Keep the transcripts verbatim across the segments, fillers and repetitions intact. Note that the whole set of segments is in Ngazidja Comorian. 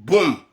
Boum.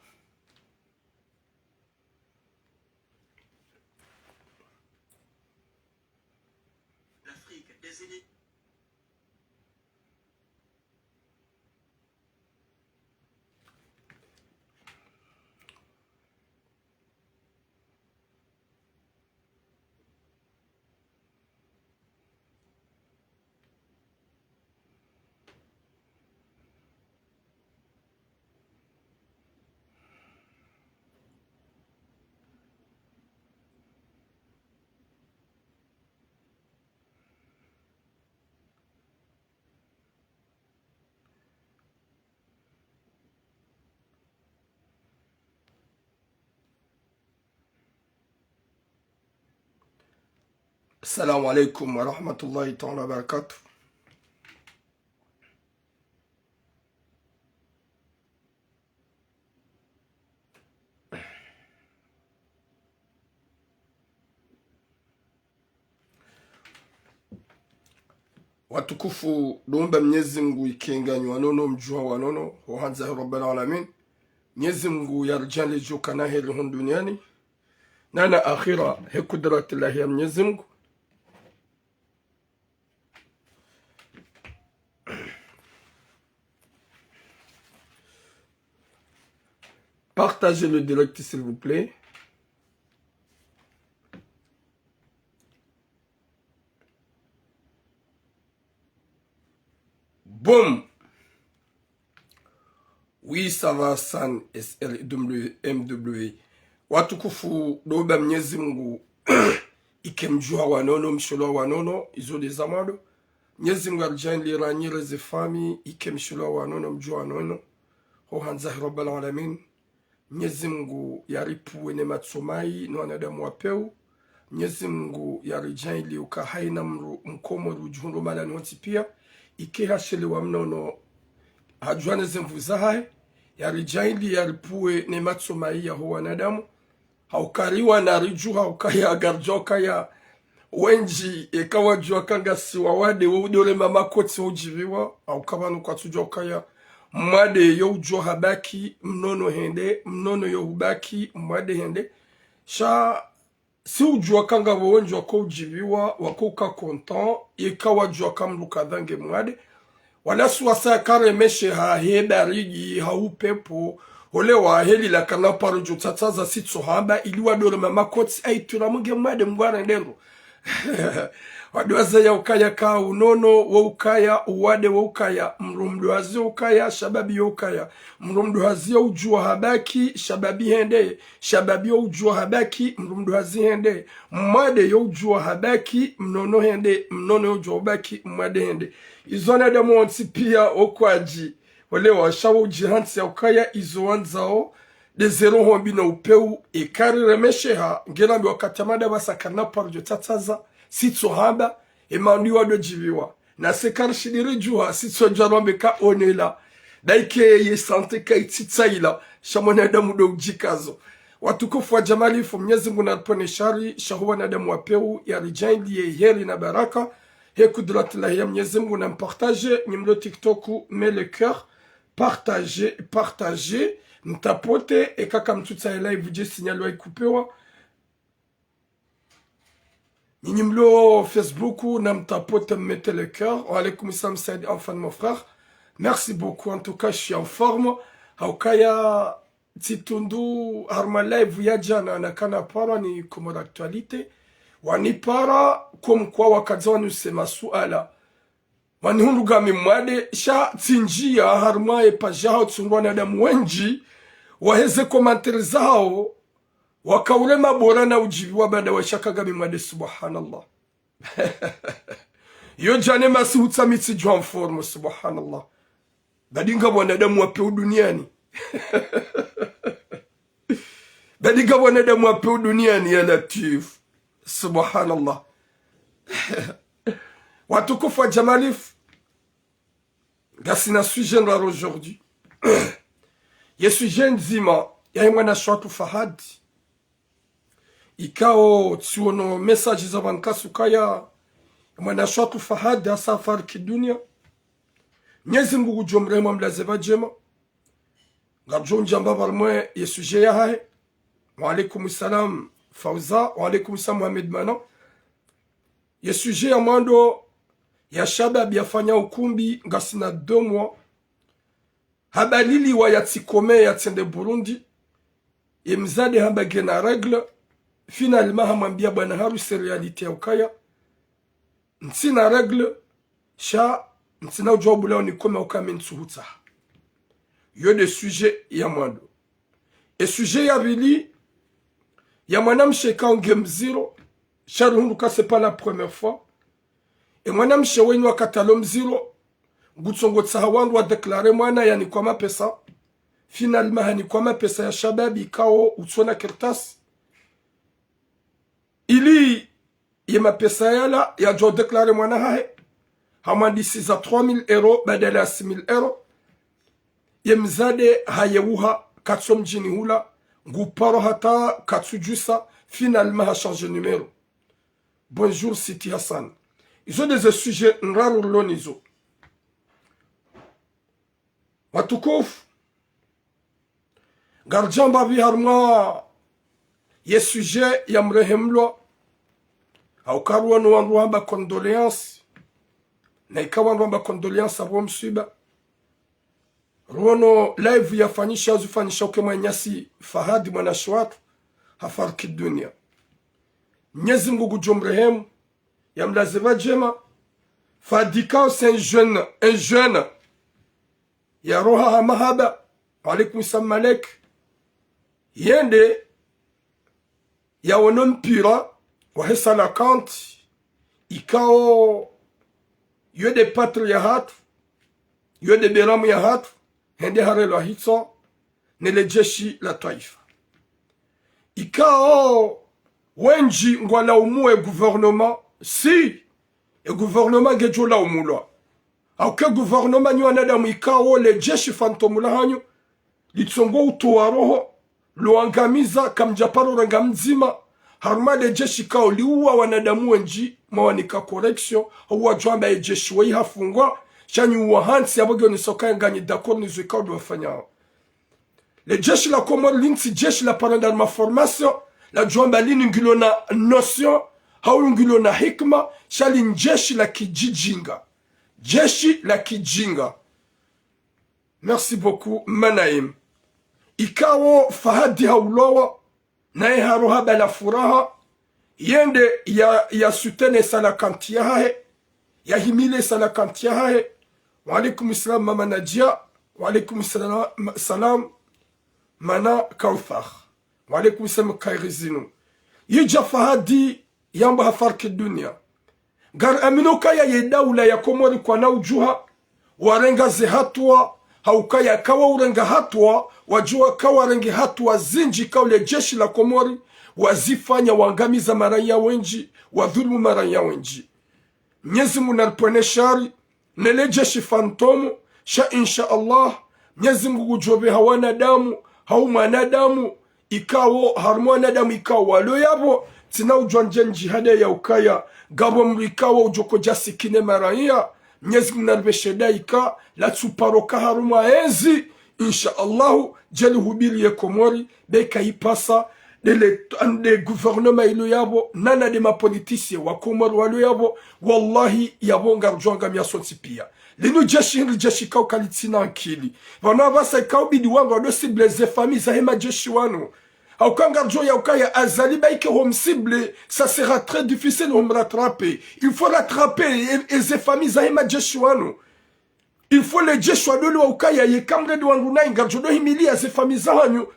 السلام عليكم ورحمة الله تعالى وبركاته. Watukufu, ndo umba Mnyezi Mngu ike nganyi wanono, mdjuha wanono, ho handza he Rabbal Alamin. Mnyezi Mngu yaridjaanlie djo kana heri hunu duniani, na na akhira, he kudratillahi ya Mnyezi Mngu. Partagez le direct, s'il vous plaît. Boum. Oui, ça va, San S L W M W. Watukufu, ndo umba Mnyezi Mngu ike mdjuha wanono, mshelwa wanono, izo nde za mwando. Mnyezi Mngu yaridjaanlie ranyi ne ze famiyi, ike mshelwa wanono, mdjuha wanono, ho handza he Rabbal Alamin. Mnyezi Mngu yaripvuwe ne matso mayi no wanadamu wa pewu. Mnyezi Mngu yaridjaanlie uka hayina mdru mkomori udjihundru mahalani hontsi piya, ike hashelewa mnono, hadjuwa ne ze nvuu zahahe. Yaridjaanlie yaripvuwe ne matso mayi ya ho wanadamu. Hauka riwana ridjuha ukaya, ngaridjuwa ukaya wendji eka wadjuwa ka ngasi wawade wo udjo rema makotsi wo udjipviwa, hauka pvanu kwatsudjuwa ukaya mwade yo udjuwa habaki, mnono hende, mnono yo hubaki, mwade hende. Sha si udjuwa ka ngapvo wendji wako udjipviwa, wako uka content, eka wadjuwa ka mdru kadha nge mwade. Wala si wasa yakaremesheha he baridi, ha upepvo, hule wahelila kana paro djo tsatsaza sitso hamba, ili wadjo rema makotsi, ayi tula munge mwade mgwara ndendo. Wadwaza ya ukaya ka unono, wo ukaya, uwade wo ukaya, mdru mdwazi wo ukaya, shababi yo ukaya, mdru mdwazi yo udjuwa habaki, shababi hende, shababi yo udjuwa habaki, mdru mdwazi hende, mwade yo udjuwa habaki, mnono hende, mnono yo udjuwa habaki, mwade hende. Izo wanadamu wontsi piya wo kwadji, wale washa wo udjihantsi ya ukaya izo wandzao, nde ze roho mbi no upewu, eka riremesheha, nge nambi wakati ya mada pvasa kana paro djo tsatsaza sitso hamba, e manu wadjo djipviwa. Na se karishidi ridjuha, sitso djuwa rambe ka onela. Nda ike ye santé ka itsitsaila, sha mwanadamu ndo udjikazo. Watukufu wa djamalifu, Mnyezi Mngu naripvwene shari, sha ho wanadamu wa pewu, yaridjaanlie heri na baraka, he kudratillahi ya Mnyezi Mngu. Na mpartage, nyi mlo TikTok, mets le cœur, partagez, partagez, mtapote, eka kamtsutsaha e live dje signal wa ikupewa. Nyinyi mlo Facebook, na mtapote, mettez le cœur. Wa alaykum salam, Said Anfan, mon frère. Merci beaucoup. En tout cas, je suis en forme. Haukaya tsitundu harumwa live ya djana na kana para ni Comores Actualité. Wanipara comme quoi wakadza wanuse masuala. Wanihundru ngami mwade, sha tsindjiya harumwa ye page yahawo tsundru wanadamu wendji, wahe ze commentaire zahawo, wakaurema bora na udjipviwa baada washaka ngami mwade, subhanallah. Yo djana masihu tsa mi tsidjuwa en forme, subhanallah. Badi ngapvo wanadamu wa pewu duniani. Badi ngapvo wanadamu wa pewu duniani, ya Latif. Subhanallah. Watukufu wa djamalifu, ngasina sujet ndraru aujourd'hui. Ye sujet ndzima, yahe mwanashe watru Fahad. Ikao tsiono message za pvanu kazukaya, mwanashe watru Fahad hasa hafariki dunia. Mnyezi Mngu ngudjo mrehemu, amlaze pvadjema. Ngaridjo ndjamba pvanu mwe ye sujet yahahe. Wa alaikum salam, Fauza. Wa alaikum salam, Mohamed Manon. Ye sujet ya mwando ya shababi yafanya ukumbi ngasina deux mois. Habaliliwa yatsikome yatsende Burundi. Ye mdzadze hamba ngena règle. Finalement hamwambia bwana harusi réalité ya ukaya ntsina règle, sha ntsina udjo ubula unikome uka mi ntsuhutsaha. Yo nde sujet ya mwando. E sujet ya pvili, ya mwanamshe ikao nge mdziro, sha rihundru ka c'est pas la première fois. E mwanamshe wenyi wakati alo mdziro, ngutsongo tsaha wandru wa déclarer mwana yanikwa mapesa. Finalement hanikwa mapesa ya shababi ikao utsona kartasi. Ili ye mapesa yala yadjo déclarer mwana hahe, hamwandisiza trois mille euros badala ya six mille euros. Ye mdzadze hayeuha, katso mdjini hula, nguparo hata katsudjusa, finalement ha changer numéro. Bonjour Siti Hassan. Izo nde ze sujet ndraru rilo nazo. Watukufu, ngaridjo amba pvi harumwa ye sujet ya mrehemlwa, hauka ruono wandru wamba condoléances, na ika wandru wamba condoléances apvo mswiba. Ruono live yafanyisha, zifanyisha uke mwananyasi Fahadi mwanashe watru hafariki dunia. Mnyezi Mngu ngudjo mrehemu, yamlaze pvadjema. Fahadi ikao c'est un jeune, un jeune ya roha ha mahaba. Wa alaikum salam Malek. Yende yaono mpira wahe Cœlacanthes, ikao yo nde patrie yahatru, yo nde beramu yahatru, hende harelwa hitswa ne le jeshi la twaifa. Ikao wendji ngwalaumuo e gouvernement, si, e gouvernement ngedjo laumulwa. Hauka e gouvernement nyi wanadamu ikao le jeshi fantôme lahanyu, litsongo utowa roho, luangamiza, kamdjaparo renga mdzima, harumwa le jeshi ikao liua wanadamu wendji, mwawanika correction, hau wadjo amba ye jeshi wayi hafungwa, sha nyi uwa hantsi yapvo nge onesa ukaya nganyi d'accord nizo ikao ndo wafanyao. Le jeshi la Komori lini tsi jeshi la paranda ma formation, ladjo amba lini ngilo na notion, hau ngilo na hikma, sha lini jeshi la kidjidjinga. Jeshi la kidjinga. Merci beaucoup, Manaim. Ikao Fahadi haulawa, naye haroha bala furaha, yende ya, ya soutenir Cœlacanthes yahahe, yahimilie Cœlacanthes yahahe. Wa alaikum salam, Mama Nadia. Wa alaikum salam, salam, Mana Kauthar. Wa alaikum salam, Kairizinu. Yidja Fahadi yamba hafariki dunia. Ngariaminio ukaya ye daula ya Komori kwana udjuha, warenga ze hatuwa, hauka yaka waurenga hatuwa, wadjuha ka warenge hatuwa zindji ikao le jeshi la Komori, wazifanya wangamiza maraiya wendji, wadhulumu maraiya wendji. Mnyezi Mngu naripvwene shari, ne le jeshi fantôme, sha insha Allah, Mnyezi Mngu ngudjo pveha wanadamu, hau mwanadamu, ikao, harumwa wanadamu ikao walo yapvo, tsina udjua ndje ndjihada ya ukaya, ngapvo mdru ikao udjo kodja sikine maraiya, Mnyezi Mngu naripveshe daika, latsuparo ka harumwa enzi, insha Allahu, djeli hubiri ye Komori, be kayipasa, nde le, nde gouvernement ilo yapvo, nana nde ma politiciens wa Komori walo yapvo, wallahi, yapvo ngaridjo angamia sontsi pia. Linu jeshi hindri jeshi ikao kalitsina ankili. Pvanu apvasa ikao bidi wandru wado cibler ze famille zahe majeshi wanu. Hauka ngaridjo ya ukaya Azali ba ike hom cibler, ça sera très difficile hom rattraper. Il faut rattraper e, e ze famille zahe majeshi wanu. Il faut le jeshi wadoliwa ukaya yeka mrende wandru nayi ngaridjo do himilia ze famille zahanyu.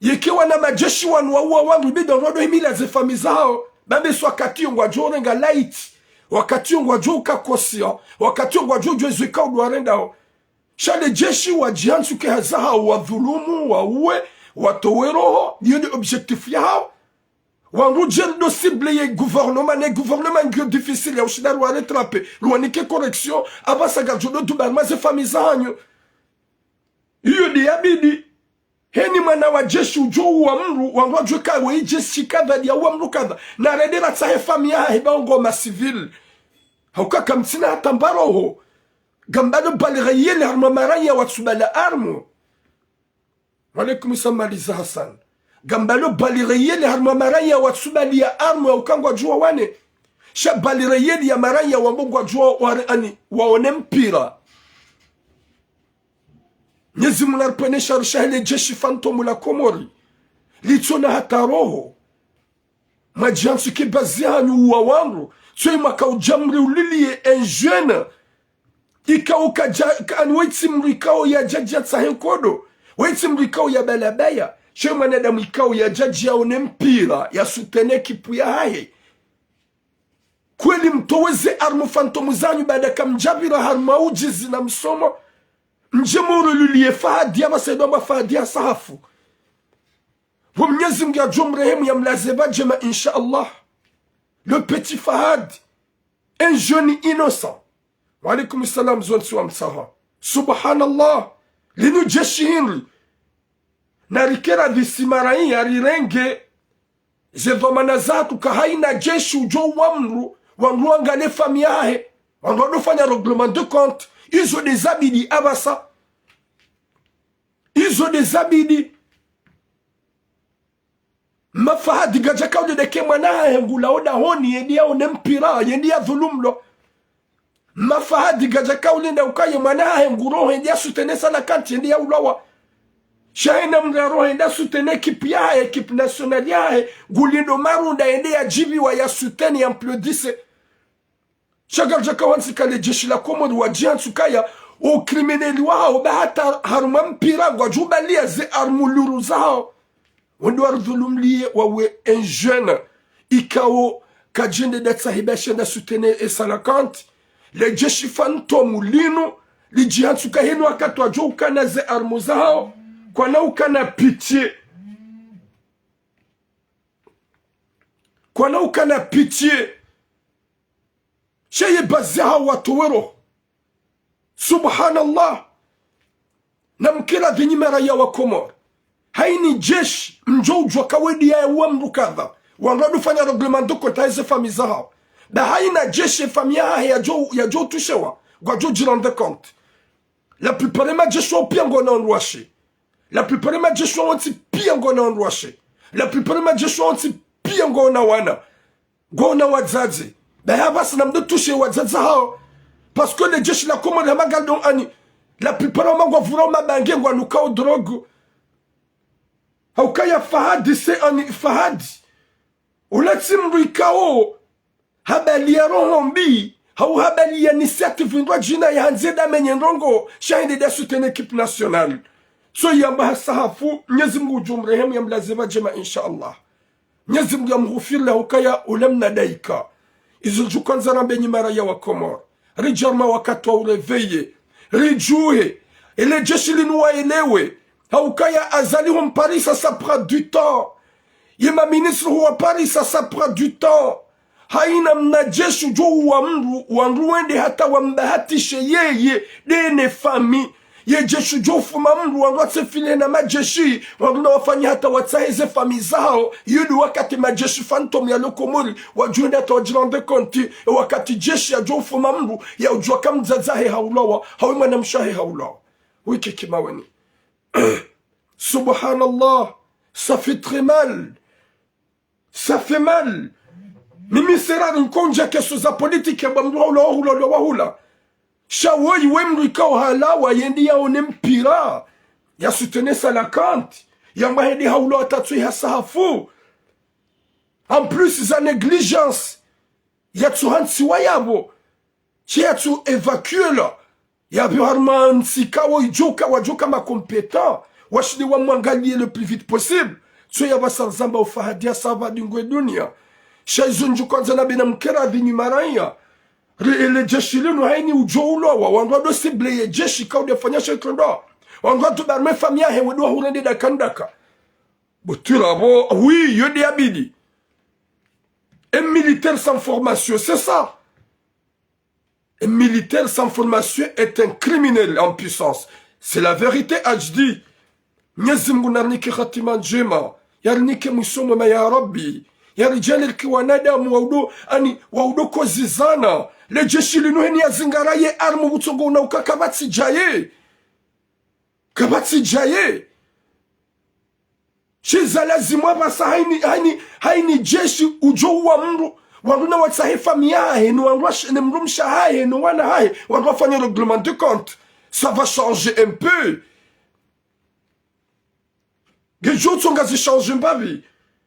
Yeka wana majeshi wanu waua wandru bidi wandru wado himilia ze famille zahao. Bambe si wakati yo ngwadjo renga laiti. Wakati yo ngwadjo uka conscient. Wakati yo ngwadjo djuwa ezo ikao ndo warendao. Sha le jeshi wadjihantsi uke hazi yahao wadhulumu, waue, watowe roho. Iyo nde objectif yahao. Wandru djeli do cibler ye gouvernement, ne gouvernement ngiyo difficile ya ushinda rwa rattraper, rwanike correction, apvasa ngaridjo do duba harumwa ze famille zahanyu. Iyo nde yabidi. Heni mwana wa jeshi udjo uwa mdru, wandru wadjuwe ka we jeshi kadha ndiya uwa mdru kadha. Narende ratsahe famille yahahe ba ngo ma civil. Hauka kamtsina hata mbaroho. Ngambalo bali reyeli harumwa maraya watsubala armu. Walaikum salam, Aliza Hassan. Ngambalo bali reyeli harumwa maraya watsubali ya armu ya uka ngwadjuwa wane. Sha bali reyeli ya maraya wambo ngwadjuwa ware ani waone mpira. Mnyezi Mungu naripvwene sha rishahe le jeshi fantôme la Komori. Litsona hata roho. Mwadjihantsu ke bazi hanyu uwa wandru. Tsoyi mwaka udja mri uliliye un jeune. Ikao kadja, ka-, ani wetsi mdru ikao yadja dja tsahe nkodo. Wetsi mdru ikao ya balabaya. She mwanadamu ikao yadja dja yaone mpira, ya soutenir équipe yahahe. Kweli mtowe ze armu fantôme zanyu baada kamdjapvira harumwa udjizi na msomo. Mdje moro luliye Fahadi ya masaido amba Fahadi ya sahafu. Bo Mnyezi Mungu yadjo mrehemu ya mlaze ba djema, insha Allah. Le petit Fahad, un jeune innocent. Wa alaikum salam, zontsi wa msaha. Subhanallah. Linu jeshi hindri. Na rikera dhisi marayi ya rirenge ze dhwamana zahatru ka hayina jeshi udjo uwa mdru, wandru wangale famiyi yahe, wandru wandofanya règlement de compte, izo nde zabidi apvasa. Izo nde zabidi. Ma Fahadi ngadjaka ulinde ke mwana hahe ngulao dahoni, yende yaone mpira, yende yadhulumlwa. Ma Fahadi ngadjaka ulinde ukaye mwana hahe nguroho, yende ya soutenir Cœlacanthes, yende yaulawa. Sha hayina mdru yaroho, yende ya soutenir équipe yahahe, équipe nationale yahahe, ngulindo marunda, yende yadjibiwa, ya soutenir, ya applaudisse. Sha ngaridjaka wandzi ka le jeshi la Komori wadjihantsu kaya, o criminel wahawo ba hata harumwa mpira ngwadjo ubaliya ze armu luru zahawo. Wende waridhulumliye wawe un jeune. Ikao kadjende datsahiba shenda soutenir e Cœlacanthes. Le jeshi fantôme linu, lidjihantsu ka hinu wakati wadjo ukana ze armu zahawo. Kwana ukana pitié. Kwana ukana pitié. Sha ye bazi hawo watowe roho. Subhanallah. Namkera dhinyi maraya wa Komori. Hayina jeshi, mdjo udjuwa ka wende ya uwa mdru kadha. Wandru wandofanya règlement de compte, heze famiyi zahawo. Ba hayina jeshi, famiyi yahahe yadjo, yadjo touchewa. Ngwadjo dji rendre compte. La plupart ya majeshi wawo piya ngwaona wandru washe. La plupart ya majeshi wawo wontsi piya ngwaona wandru washe. La plupart ya majeshi wawo wontsi piya ngwaona wana. Ngwaona wadzadze. Ba yapvasa namdo toucher wadzadze hawo. Parce que le jeshi la Komori hama ngalidon ani. La plupart wama ngwavurao mabange, ngwanukao drogue. Haukaya Fahadi se ani Fahadi. Ula tsi mdru ikao habaliya roho mbi, hau habaliya initiative ndrwadjina yahandze da menye ndrongo, sha hende da soutenir équipe nationale. So yamba ha sahafu, Mnyezi Mungu udjo mrehemu ya mlaze ba djema, insha Allah. Mnyezi Mungu ya mghufiri la hukaya ula mna daika. Izo ndjo kwandza rambe nyi maraya wa Komori. Ridjarma wakati wa uréveiller. Ridjuhe. Ele jeshi linu waelewe. Haukaya Azali hum Paris, ça, ça prend du temps. Ye ma ministre huwa Paris, ça, ça prend du temps. Hayina mna jeshi udjo uwa mdru, wandru wende hata wambahatishe yeye, nde ne famiyi. Ye jeshi udjo ufuma mdru, wandru watse filet na majeshi, wandru na wafanye hata watsahe ze famiyi zahawo, iyo nde wakati majeshi fantôme ya le Komori, wadjo enda hata wadji rendre compte, e wakati jeshi yadjo ufuma mdru, ya udjuwa ka mdzadze hahe haulawa, hawu mwanamshe hahe haulawa. Wike kimaweni. Subhanallah, ça fait très mal. Ça fait mal. Mimi sera nkondja keso za politique ya ba mdru haula, wahula, wahula. Sha woyi we mdru ikao halawa yende yaone mpira, ya soutenir Cœlacanthes, yamba hende haula watatsu ha sahafu. En plus, za négligence. Yatsu hantsiwa yapvo. Sha yatsu évacuer la. Yapvo harumwa ntsi kawo idjoka, wadjoka ma compétent. Washinde wamwangaliye le plus vite possible. So yapvasa rizamba o Fahadi ya sava dingwe dunia. Sha izo ndjo kwandza nambe namkera dhinyi maraya. Re-, ele jeshi linu hayina udjo ulawa. Wandru wado cibler ye jeshi ka ude fanya shetwendo. Wandru wado barme famiyi yahe wendo wahurende daka ndaka. Bo tira bo, oui, yo nde yabidi. Un militaire sans formation, c'est ça. Un militaire sans formation est un criminel en puissance. C'est la vérité, H D. Mnyezi Mungu narinike hatima ndjema. Yarinike mwiso mwema ya Rabbi. Ya ridjali riki wanadamu wa udo, ani, wa udo kozizana. Le jeshi linu heni ya zingara ye arme kutsongo una uka kapvatsi djaye. Kapvatsi djaye. Sha iza lazimu apvasa haini, haini, haini jeshi udjo uwa mndru. Wandru na watsahe famiyi yahe, no wandru wash-, ne mdrumshe wahahe, no wana wahahe. Wandru wafanye règlement de compte. Ça va changer un peu. Ngedjo tsonga zi changer mbapvi.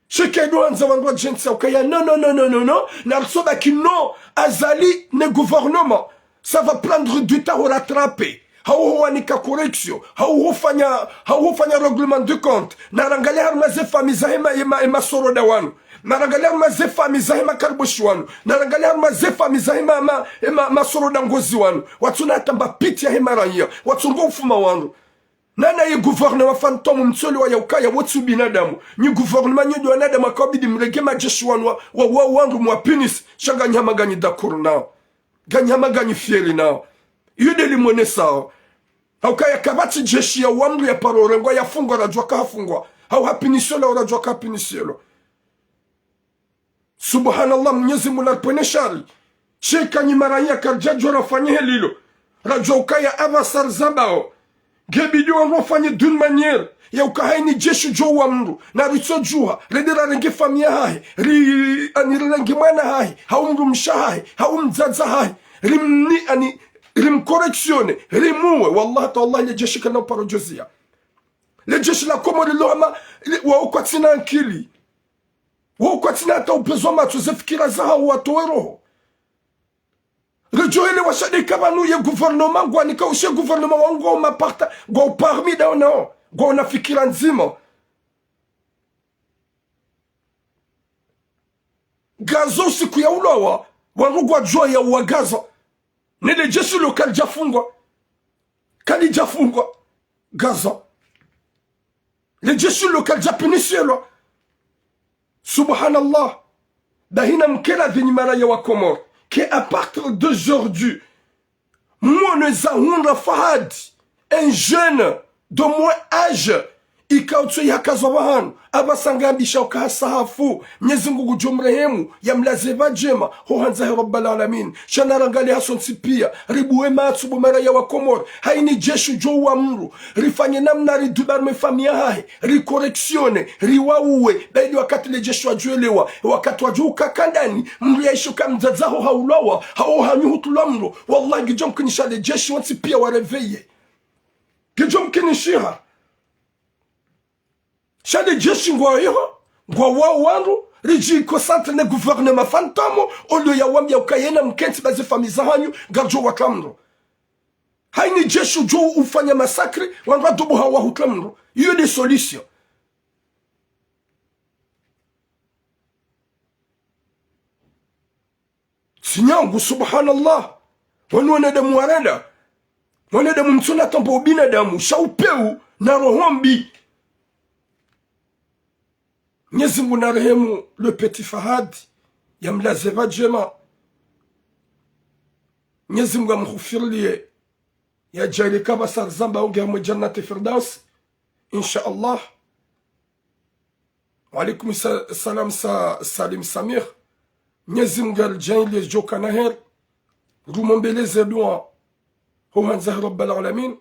Sha eka ndo handza wandru wa djentsi ukaya, non, non, non, non, non, non. Na ritsobaki non, Azali ne gouvernement. Ça va prendre du temps ho rattraper. Hau ho wanika correction. Hau ho fanya, hau ho fanya règlement de compte. Na rangalie harumwa ze famiyi zahe ma, ema, ema soroda wanu. Na rangalie harumwa ze famiyi zahe ma kariboshi wanu. Na rangalie harumwa ze famiyi zahe ma, ma, ema, ma soroda ngozi wanu. Watsuna hata mbapiti yahe maraya. Watsongo ufuma wandru. Nana ye gouvernement fantôme mtsoliwa ya ukaya wotsi ubinadamu. Nyi gouvernement nyi ndo wanadamu, yaka ubidi mrenge majeshi wanu wa, wa, wa wandru mwapinise. Sha nganyi hama nganyi d'accord nao. Nganyi hama nganyi fier nao. Iyo nde limonesao. Haukaya kapvatsi jeshi ya uwa mndru ya paro urengwa ya fungwa radjuwa ka hafungwa. Hau hapinishelwa radjuwa ka hapinishelwa. Subhanallah, Mwenyezi Mungu naripvwene shari. Sha eka nyi maraya karidjadjuwa rafanye he lilo. Radjuwa ukaya apvasa rizambao. Ngebidi wandru wafanye d'une manière ya uka haini jeshi djo uwa mndru. Na ritsodjuha, rende rarenge famiyi yahahe. Ri, ani rirenge mwana hahe. Hau mdrumshe wahahe. Hau mdzadze wahahe. Rimni, ani, rimcorrectionner. Rimuwe. Wallahi, tallahi, le jeshi kalina uparo djoziya. Le jeshi la Komori lo hama, le, wao kwatsina ankili. Wao kwatsina hata upvendza matso ze fikira zahao watowe roho. Ridjo elewa sha nde eka pvanu ye gouvernement ngwanika ushe gouvernement wao ngwao maparta, ngwao parmi dao nao, ngwao na fikira ndzima. Gaza usiku ya ulawa, wandru ngwadjuwa ya uwa Gaza. Ne le jeshi lo kalidjafungwa. Kalidjafungwa. Gaza. Le jeshi lo kalidjapinishelwa. Subhanallah. Bahi na mkela pvi nyi maraya wa Komori. Que à partir d'aujourd'hui, mwono eza hundra Fahad, un jeune de mon âge, ikao utso ihakazwa pvahanu, apvasa ngambisha uka hasa hafu, Mwenyezi Mungu ngudjo mrehemu, ya mlaze pvadjema, ho handza he Rabbal Alamin. Sha na rangalie hasontsi pia, ribuwe matso bo maraya wa Komori, haini jeshi djo uwa mndru, rifanye namna ridubarme famiyi yahahe, ricorrectionner, riwauwe, baidi wakati le jeshi wadjo elewa, wakati wadjo uka kandani, mndru yaisho ka mdzadze waho haulawa, hau hanyu hutulwa mndru, wallahi ngidjo mkinisha le jeshi wontsi pia wa réveiller. Ngidjo mkinishiha. Sha le jeshi ngwao iho, ngwao wao wandru, ridji concentre ne gouvernement fantôme, olio ya wambia uka yena mkentsi ba ze famiyi zahanyu, ngaridjo watula mndru. Haini jeshi udjo ufanya massacre, wandru wadubu hao wahutula mndru. Iyo nde solution. Tsi nyangu, subhanallah. Wanu wanadamu warenda. Wanadamu mtsuna tamba ubinadamu, sha upvewu na roho mbi. Mwenyezi Mungu narehemu le petit Fahad, ya mlaze pvadjema. Mwenyezi Mungu amghufirilie, ya djaanlie ka apvasa rizambao nge hamwe Jannat Firdaus, insha Allah. Wa alaikum sa-, salam sa-, Salim Samir. Mwenyezi Mungu aridjaanlie djoka na heri. Rumwombeleze dua. Ho handza he Rabbal Alamin.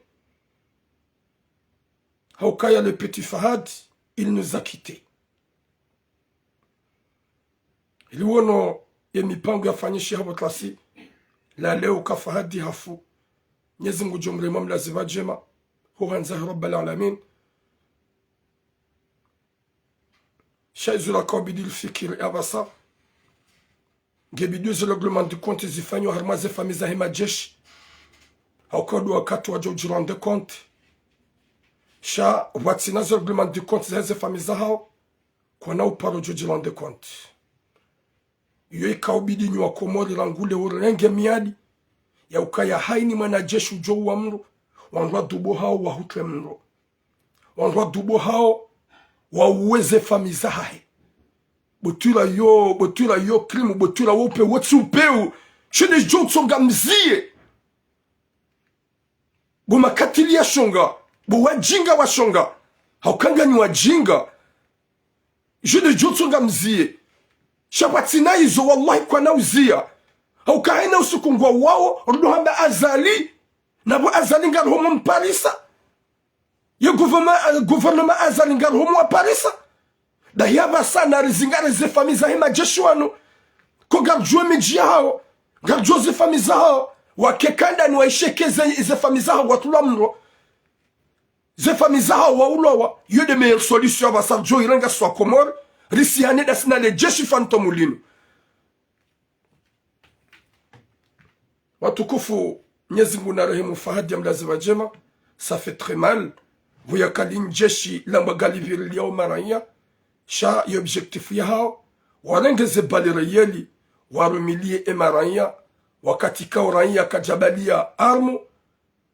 Haukaya le petit Fahad, il nous a quittés. Ili wono ye mipango yafanyishiha pvo tlasi, la leo ka Fahadi hafu. Mwenyezi Mungu ngudjo mrehemu, amlaze pvadjema. Ho handza he Rabbal Alamin. Sha izo raka ubidi rifikiri apvasa. Ngebidi ze règlement de compte zifanywa harumwa ze famiyi zahe majeshi. Hauka ndo wakati wadjo udji rendre compte. Sha watsina ze règlement de compte zahe ze famiyi zahao, kwana uparo djo udji rendre compte. Iyo ika ubidi nyi wa Komori rangu leo urenge miadi ya ukaya haini mwanajeshi udjo uwa mndru, wandru wadubu hao wahutule mndru. Wandru wadubu hao wauwe ze famiyi zahahe. Bo twila yo, bo twila yo crime, bo twila wo upvewu, wotsi upvewu. Shinde djo utsonga mziye. Bo makatili ya shonga, bo wadjinga wa shonga. Hauka nganyi wadjinga. Shinde djo utsonga mziye. Sha pvatsina izo, wallahi, kwana uziya. Hauka hayina usiku ngwawao, rudo hamba Azali. Na pvo Azali ngariho mwa mparisa. Ye gouvernement, eh, gouvernement Azali ngariho mwa mparisa. Dahi apvasa narizingare ze famille zahe majeshi wanu. Ko ngaridjuo midji yahawo. Ngaridjuo ze famille zahawo. Wake kandani waisheke ze, ze famille zahawo watulwa mro. Ze famille zahawo waulwawa. Yo nde meilleure solution apvasa ridjo irenga swa Komori. Risihane dasi na le jeshi fantôme linu. Watukufu, Mnyezi Mngu narehemu Fahadi ya mlaze pvadjema, ça fait très mal. Pvo yakali njeshi lamba galiviri liya o maraiya, sha ye objectif yahawo, warenge ze balles réelles, warumiliye e maraiya, wakati ka o raiya kadjabaliya arme,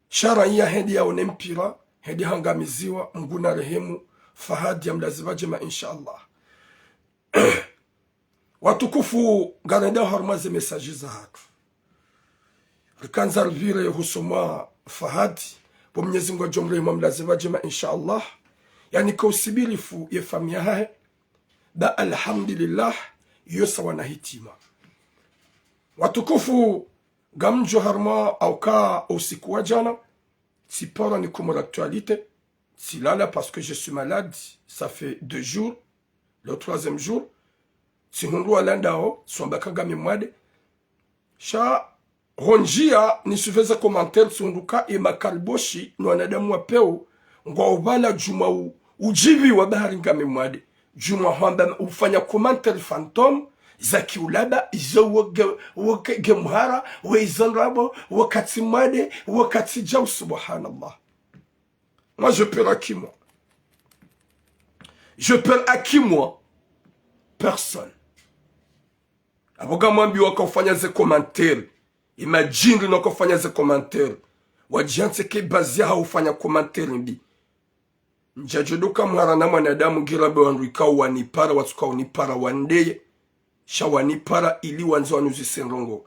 sha raiya hende yaone mpira, hende hangamiziwa, Mngu narehemu Fahadi ya mlaze pvadjema, inshallah. Watukufu, ngarendao harumwa ze message zahatru. Rikandza ripvire hosoni mwa Fahadi, pvo Mnyezi Mngu yadjo mrehemu amlaze pvadjema, inshallah. Yaani, ko usubirifu ye famille yahahe, ba alhamdulillah, yo sawa na hitima. Watukufu, ngamdjo harumwa hauka usiku wa djana, tsipara ni Comores Actualité, tsilala parce que je suis malade, ça fait deux jours, le troisième jour, tsihundru wala ndao, tsamba ka ngami mwade. Sha, ho ndziya, nisuive ze commentaires, tsihundru ka ye makariboshi, no wanadamu wa pewu, ngwao pvala djumwa u, udjiviwa bahari ngami mwade. Djumwa hwamba ufanya commentaire fantôme, za kiulaba, izo woge, woge, ge mhara, we izo ndrabo, wakati mwade, wakati djau, subhanallah. Moi, je perds à qui, moi ? Je perds à qui, moi ? Personne. Apvo ngamwambiwo waka ufanya ze commentaires. Ye madjindri no waka ufanya ze commentaires. Wadjihantsi ke bazi yahawo ufanya commentaires mbi. Ndjadjo doka mhara na mwanadamu ngira be wandru ikao wanipara, watsuka unipara wandeye. Sha wanipara ili wandze wanuzise ndrongo.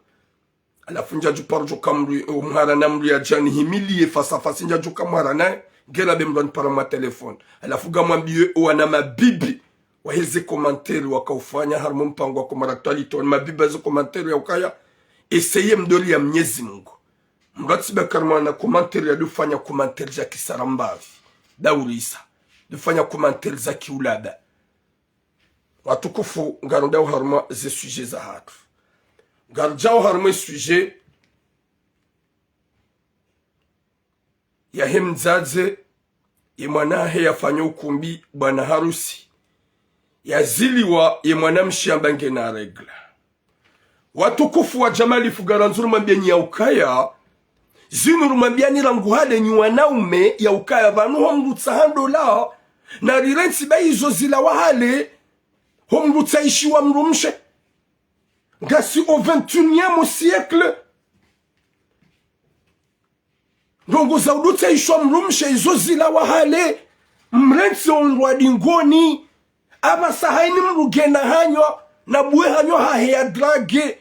Halafu ndjadjo paro djoka mdru, mhara na mdru yadja nihimiliye face à face, ndjadjo ka mhara naye, ngena be mdru anipara mwa téléphone. Halafu ngamwambiwe owana mabibi, wahe ze commentaires waka ufanya, harumwa mpango wa Comores Actualité, wana mabibi wahe ze commentaires ya ukaya, eseye mdori ya Mnyezi Mngu. Mdru atsiba karma na commentaire ya dufanya commentaire za kisarambavi. Daurisa. Dufanya commentaire za kiulaba. Watukufu, ngarendao harumwa ze sujet zahatru. Ngaridjao harumwa e sujet yahe mdzadze, ye mwana hahe yafanya ukumbi, bwana harusi. Yaziliwa ye mwanamshe amba ngena règles. Watukufu wa Jamalifu, ngarandzo rumwambieni ya ukaya, zinu rumwambiani rangu hale nyi wanaume ya ukaya pvanu ho mdru tsaha ndola, na rirentsi ba izo zilawa hale, ho mdru tsaishiwa mdrumshe. Ngasi au vingt et unième siècle. Ndrongo za udru tsaishwa mdrumshe izo zilawa hale, mrentsi ondrwa dingoni, apvasa hayini mdru ngena hanywa, na buwe hanywa hahe ya drague,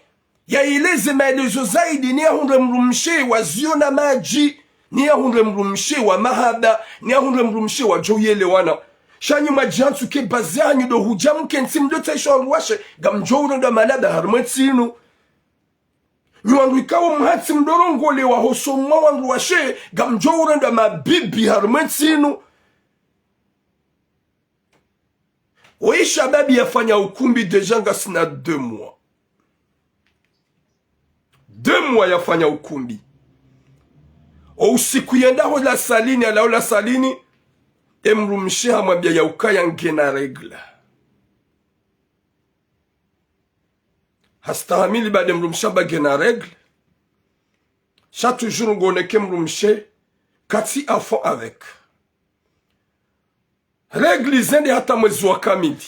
yaeleze maelezo zaidi, ni yahundre mdrumshe wa ziyo na madji, ni yahundre mdrumshe wa mahaba, ni yahundre mdrumshe wadjo uyelewana. Sha nyi mwadjihantsu ke bazi yahanyu ndo hudja mkentsi mdru tsaishwa wandru washe, ngamdjo urendwa malaba harumwa entsi inu. Nyi wandru ikao mhatsi mdru rongolewa hosoni mwa wandru washe, ngamdjo urendwa mabibi harumwa entsi inu. Oyi shababi yafanya ukumbi déjà ngasina deux mois. Deux mois yafanya ukumbi. O usiku yenda ho la salle ini, yalawa ho la salle ini, e mdrumshe hamwambia ya ukaya ngena règles. Hastahamili baada e mdrumshe amba ngena règles. Sha toujours ngoneke mdrumshe katsi à fond avec. Règles zende hata mwezi wa kamili.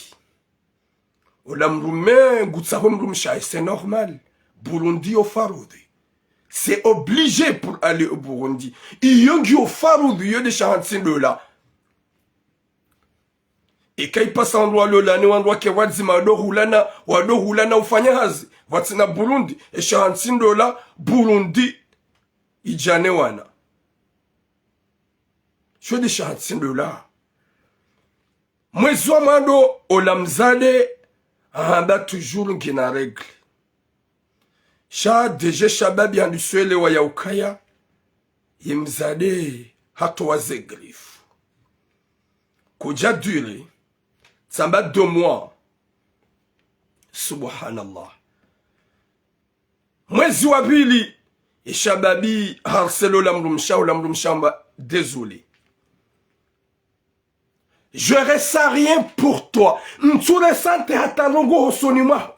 Ola mdrume ngutsaho mdrumshe hahe, c'est normal. Burundi yo faradhwi. C'est obligé pour aller au Burundi. Iyo ngiyo faradhwi, iyo nde shahantsi ndola. Eka ipasa wandru walolane, wandru wake wadzima, wado hulana, wado hulana ufanya hazi. Pvatsina Burundi, e shahantsi ndola, Burundi idjane wana. Sho nde shahantsi ndola. Mwezi wa mwando ola mdzadze Ahamba toujours ngina règle. Sha déjà shababi handisa uelewa ya ukaya, ye mdzadze hatowa ze griffes. Kudja duré, tsamba deux mois. Subhanallah. Mwezi wa pvili, ye shababi harcèle ola mdrumshe, ola mdrumshe hamba désolé. Je ressens rien pour toi. Ntsu ressenti hata ndrongo hosoni mwaho.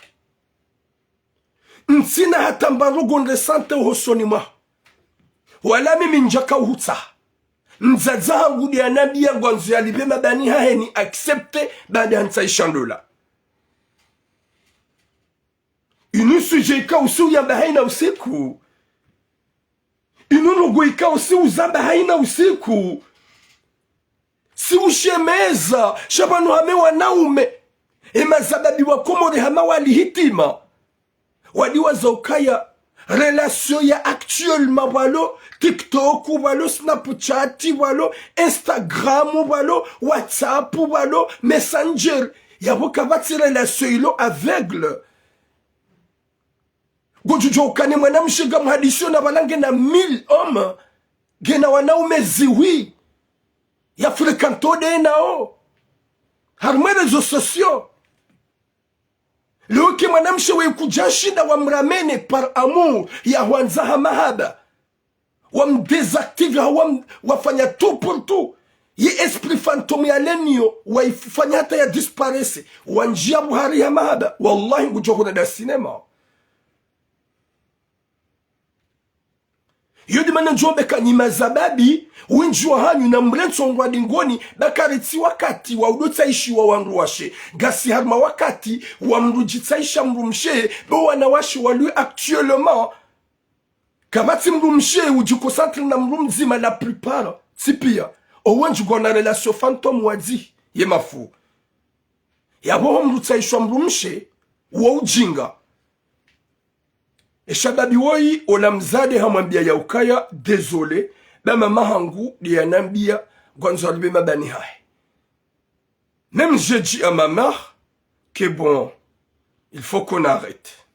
Ntsina hata mba ndrongo nressenti hosoni mwaho. Wala mimi ndjaka uhutsaha. Mdzadze hangu ndiye hanambia ngwandzo yalipve mabani hahe ni accepté, baada hantsahisha ndola. Inu sujet ikao usi uyamba haina usiku. Inu ndrongo ikao usi uzamba haina usiku. Si ushemeza, sha pvanu hame wanaume. E mazababi wa Komori hama wali hitima. Wadiwaza ukaya relation ya actuellement pvalo TikTok, pvalo Snapchat, pvalo Instagram, pvalo WhatsApp, pvalo Messenger. Yapvo kapvatsi relation ilo aveugle. Ngodjudjuwa ukaya ne mwanamshe ngamhadisiyo na pvala ngena mille hommes, ngena wanaume zihwi, ya fréquenté nde nao. Harumwa réseaux sociaux. Leo ke mwanamshe we kudjashinda wamramene par amour, ya hwandza ha mahaba. Wamdésactivé, ha wam-, wafanya tout pour tout. Ye esprit fantôme yale nayo, waifanya hata ya disparaître. Wandjia buhari ha mahaba. Wallahi ngudjo huna nda cinéma. Yo ndi mana ndjombe ka nyi mazababi, wendji wahanyu na mrentso ngwa dingoni, ba karitsi wakati wa udotsaishiwa wandru washe. Ngasi harumwa wakati wa mdru djitsaisha mdrumshe, bo wanawashe walio actuellement. Kapvatsi mdrumshe udjiconcentré na mdru mdzima la plupart, tsi pia. Owendji ngwana relation fantôme wadzi, ye mafu. Yapvo ho mdru tsaishwa mdrumshe, wo ujinga. E shababi woyi, ola mdzadze hamwambia ya ukaya, désolé, ba mama hangu ndiye hanambia ngwandzo yalipve mabani hahe. Même j'ai dit à ma mère que bon, il faut qu'on arrête.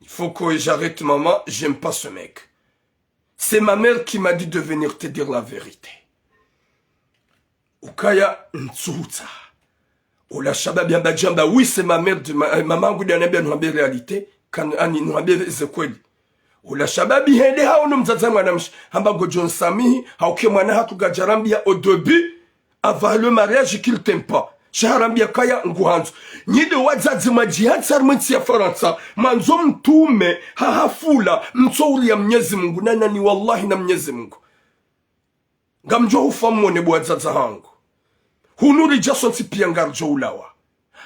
Il faut que j'arrête, maman, j'aime pas ce mec. C'est ma mère qui m'a dit de venir te dire la vérité. Ukaya ntsuhutsaha. Ola shababi hamba djamba, oui, c'est ma mère, de ma, eh, mama hangu ndiye hanambia nuhambie réalité, kan-, ani nuhambie ze kweli. Ola shababi hende haono mdzadze mwanamshe, hamba ngodjo nsamihi, hauka mwana hatru kadjarambia au début, avant le mariage, qu'il t'aime pas. Sha harambia kaya nguhandzo. Nyi nde wadzadze mwadjihantsi harumwa entsi ya Farantsa, mwandzo mtrume ha hafula, mtsouri ya Mnyezi Mungu, na nani wallahi na Mnyezi Mungu. Ngamdjo hufa mwone bo wadzadze hangu. Hunu ridja sontsi pia ngaridjo ulawa.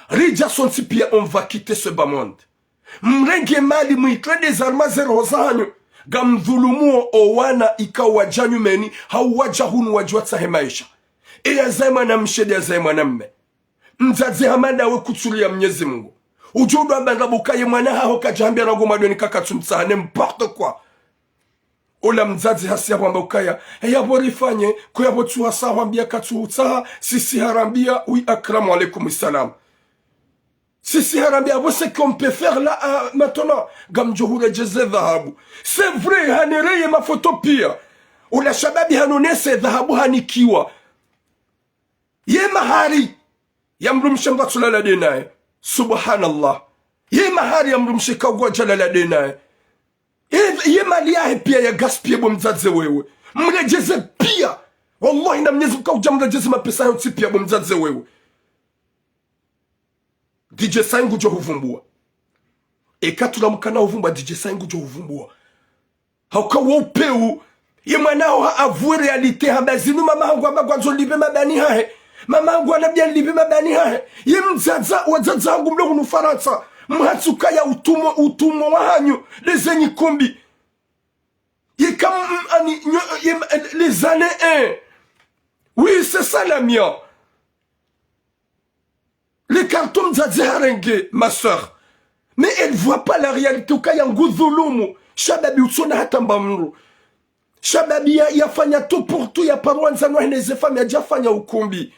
Ridja sontsi pia on va quitter ce bas monde. Mrenge mali mwitwende zarma ze roho zahanyu. Ngamdhulumuo owana ikao wadja nyumeni, hau wadja hunu wadje watsahe maesha. Eya zahe mwanamshe, ndeya zahe mwanamme. Mdzadze hama ndawe kutsuri ya Mnyezi Mungu. Udjo udwa mbanga bukaye mwana haho kadjahambia rangu mwadweni kakatsumtsaha, n'importe quoi. Ola mdzadze hasi yapvo hamba ukaya, yapvo rifanye, ko yapvo tsuhasa hwambia katsuhutsaha, sisi harambia, oui, akramu alaikum salam. Sisi harambia, apvo ce qu'on peut faire là, euh, maintenant, ngamdjo huredjeze dhahabu. C'est vrai, hanereye mafoto pia. Ola shababi hanonese dhahabu hanikiwa. Ye mahari ya mdrumshe ngwatsulala nde naye. Subhanallah. Ye mahari ya mdrumshe kaugwadjalala nde naye. Ye, ye mali yahe pia ya gaspiller bo mdzadze wewe. Mredjeze pia. Wallahi na Mnyezi Mungu kaudja mredjeze mapesa yontsi pia bo mdzadze wewe. D J Sai ngudjo huvumbua. Eka tula mkana huvumbua, D J Sai ngudjo huvumbua. Hauka wo upeu, ye mwana haho ha avouer réalité, hamba zinu mama hangu hamba ngwandzo nilipve mabani hahe. Mama hangu hanambia nilipve mabani hahe. Ye mdzadze, wadzadze hangu mlo hunu Farantsa. Mhatsuka ya utumwa, utumwa wahanyu, nde zenyi kumbi. Ye kam, mm, ani, nyo, ye, les années, hein. Oui, c'est ça, la mia. Le carton mdzadze harenge, ma sœur. Mais elle voit pas la réalité, ukaya ngudhulumu. Shababi utsona hata mba mdru. Shababi ya, yafanya tout pour tout, ya parwa ndzano hene ze famille, yadjafanya ukumbi.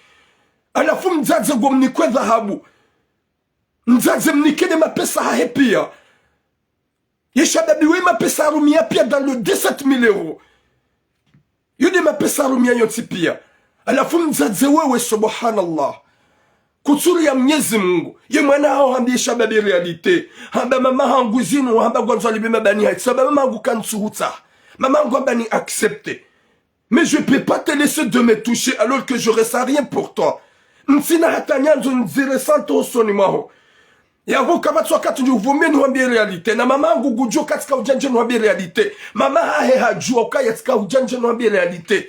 Halafu mdzadze ngomnikwe dhahabu. Mdzadze mnike nde mapesa hahe pia. Ye shababi we mapesa harumia pia dans le dix-sept mille euros. Yo nde mapesa harumia yontsi pia. Halafu mdzadze wewe, subhanallah. Kutsuri ya Mnyezi Mungu. Ye mwana haho hambie shababi réalité. Hamba mama hangu zinu, hamba ngwandzo alibe mabani hahe. Tsamba mama hangu kantsuhutsaha. Mama hangu hamba ni accepter. Mais je peux pas te laisser de me toucher alors que je ressens rien pour toi. Ntsina hata nyandzo ndzire santo usoni mwaho. Yapvo kapvatsi wakati ndjo uvume nihwambie réalité. Na mama hangu ngudjuo katsika udjandje nihwambie réalité. Mama hahe hadjua ukaya tsika udjandje nihwambie réalité.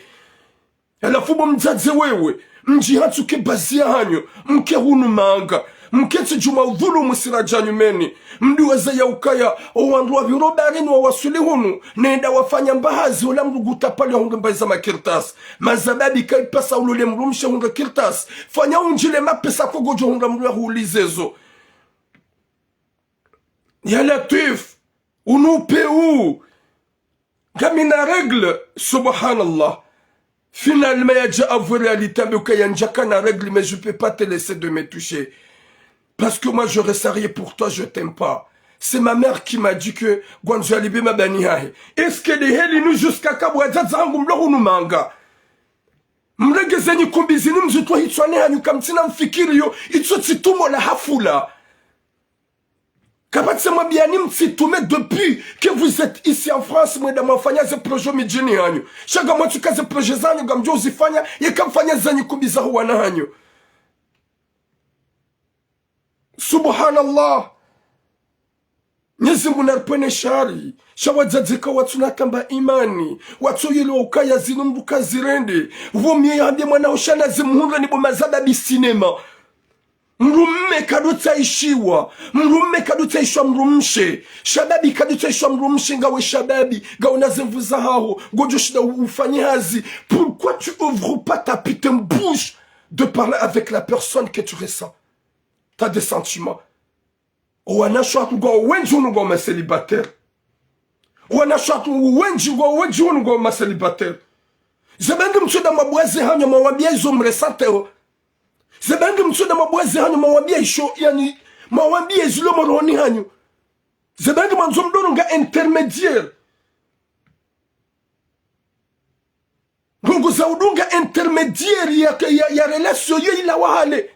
Halafu bo mdzadze wewe, mdji hatsuke bazi ya hanyu, mke hunu manga, mke tsi djuma udhulumu sira djanyu meni, mdiweza ya ukaya, o wandru wa pviro baharini wawaswili hunu, nenda wafanya mbahazi, ola mdru ngutapali ya hundre mbahazi za makartasi. Mazababi kaipasa ulole mdrumshe hundre kartasi, fanya undjile mapesa ko ngodjo hundra mdru ya huulizezo. Ya Latwif, unupe u. Ngamina règles, subhanallah. Finalement, yadja avouer réalité, mbe ukaya ndjakana règles, mais je peux pas te laisser de me toucher. Parce que moi, je ressens rien pour toi, je t'aime pas. C'est ma mère qui m'a dit que ngwandzo yalibe mabani hahe. Est-ce que de heli nu jusqu'à ka bo wadzadze hangu mlo hunu manga? Mrenge zenyi kumbi zinu mzitwe hitswani hanyu kamtsina mfikiri yo, itso tsi tumo la hafula. Kapvatsi mwambiani mtsitume depuis que vous êtes ici en France, mwenda mwafanya ze projet midjini hanyu. Sha ngamwatsuka ze projet zanyu, ngamdjo uzifanya, yeka mfanya zenyi kumbi za huwana hanyu. Subhanallah. Mnyezi Mungu naripvwene shari. Sha wadzadze ka watsuna tamba imani. Watsoyelewa ukaya zinu mdru kazirende. Pvo mye yahambie mwana ho sha na zimuhundra ni bo mazababi cinéma. Mdrumme kadotsaishiwa. Mdrumme kadotsaishiwa mdrumshe. Shababi kadotsaishiwa mdrumshe, ngawe shababi. Ngawe na zemvu zahaho. Ngodjo shinda u-, ufanye hazi. Pourquoi tu ouvres pas ta putain de bouche de parler avec la personne que tu ressens? T'as des sentiments. Owanashe watru ngwao wendji hunu ngwao ma célibataires. Owanashe watru wendji ngwao wendji hunu ngwao ma célibataires. Zebangi mtsuda mabwazi hanyu mwawambia izo mressentir. Zebangi mtsuda mabwazi hanyu mwawambia isho, yani, mwawambia izilo morohoni hanyu. Zebangi mwandzo mdoro nga intermédiaire. Ndrongo za udunga intermédiaire ya, ya, ya relation yo ilawa hale.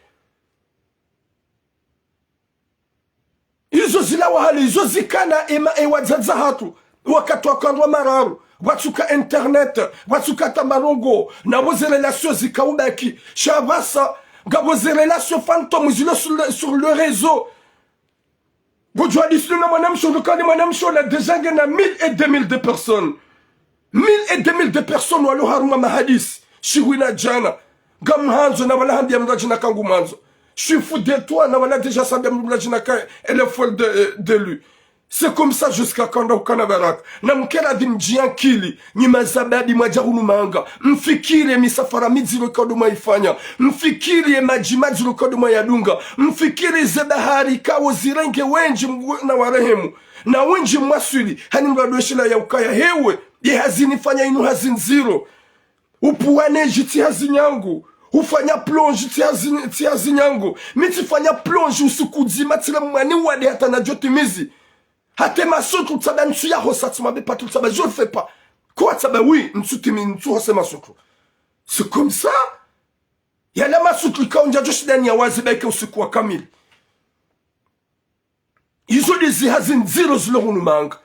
Izo zilawa hale, izo zikana ema, e wadzadze hatru. Wakati wa kandrwa mararu, watsuka internet, watsuka tamba ndrongo, na pvo ze relation zikaubaki. Sha pvasa, ngapvo ze relation fantôme zilo sur le, sur le réseau. Ngodjo hadisi na mwanamshe, ukali mwanamshe ola déjà ngena mille et deux mille de personnes. Mille et deux mille de personnes walo harumwa mahadisi. Shihwi na djana. Ngamhandzo na pvala hambia mdru djina ka ngumwandzo. Je suis fou de toi, na pvala déjà sambia mdru djina ka elle est folle de, euh, de lui. C'est comme ça jusqu'à quand nda ukana baraka. Na mkera dhi mdjiankili. Nyi mazababi mwadja hunu manga. Mfikiri ye misafara midziro kado mwaifanya. Mfikiri ye madji madziro kado mwayadunga. Mfikiri ze bahari kawo zirenge wendji mgu-, na warehemu. Na wendji mwaswili. Hani mradweshila ya ukaya hewe. Ye hazi nifanya inu hazi ndziro. Upvuwa ne dji tsi hazi nyangu. Ufanya plonge tsi hazi, tsi hazi nyangu. Mi tsifanya plonge usiku dzima tsile mwani wade hata nadjo timizi. Hata masutru tsaba ntsu yahosa tsumambe patru tsaba je le fais pas. Kwa tsaba oui, ntsu timi ntsu hose masutru. C'est comme ça. Yala masutru ikao ndjadjo shinda niyawaze baike usiku wa kamili. Izo nde zi hazi ndziro zilo hunu manga.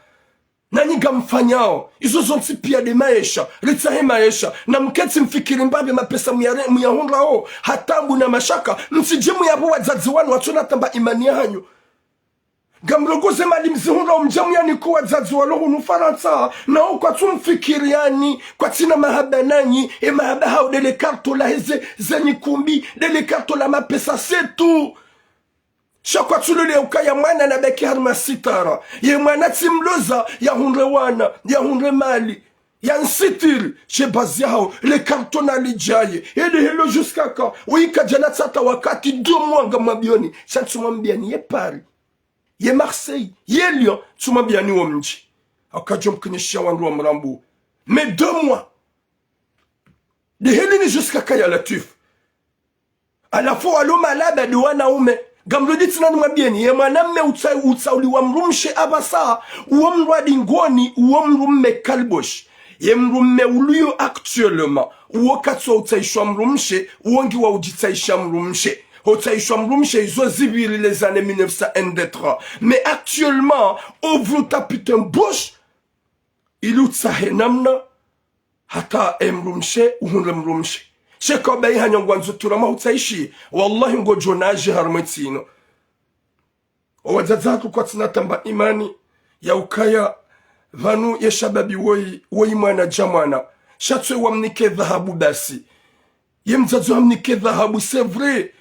Nanyi ngamfanyao. Izo zontsi pia nde maesha. Ritsahe maesha. Na mketsi mfikiri mbapvi mapesa muyare-, muyahundrao. Ha taabu na mashaka. Mtsidje muyapve wadzadze wanu watsona tamba imani yahanyu. Ngamrongoze mali mzihundrao mdje muyanike wadzadze walo hunu Farantsa. Nao kwatsu mfikiri yani. Kwatsina mahaba nanyi. E mahaba hao nde le karto la heze zenyi kumbi. Nde le karto la mapesa c'est tout. Sha kwatsulole ukaya mwana nabaki harumwa sitara. Ye mwana tsimloza, yahundre wana, yahundre mali, yansitiri, she bazi yahawo, le karto nalidjaye. Ede helo jusqu'à quand? Uyika djana tsata wakati deux mois ngamwambioni. Sha ntsumwambiani ye Paris, ye Marseille, ye Lyon, ntsumwambiani wo mdji. Akadjo mkinyesha wandru wa mrambu. Mais deux mois. De heli ni jusqu'à quand ya Latwif? Halafu walo malaba nde wanaume. Ngamrudi tsena nimwambiyeni, ye mwanamme utsa-, utsauliwa mdrumshe apvasa, uwo mdru wa dingoni, uwo mdrumme kaliboshi. Ye mdrumme uliyo actuellement, uwo katsu utsaishwa mdrumshe, uwo ngiwa udjitsaisha mdrumshe. Hotsaishwa mdrumshe izo zipviri les années mille neuf cent un deux trois. Mais actuellement, ovu tapite mboshe, ili utsahe namna hata emdrumshe uhundre mdrumshe. Sheka obayi hanyongwa ndzo turama hutsaishiye. Wallahi ngodjo nadje harumwa entsi inu. Owadzadze hatru kwatsina tamba imani ya ukaya pvanu ye shababi woyi, woyi mwana dja mwana. Sha tswe wamnike dhahabu basi. Ye mdzadze hamnike dhahabu, c'est vrai.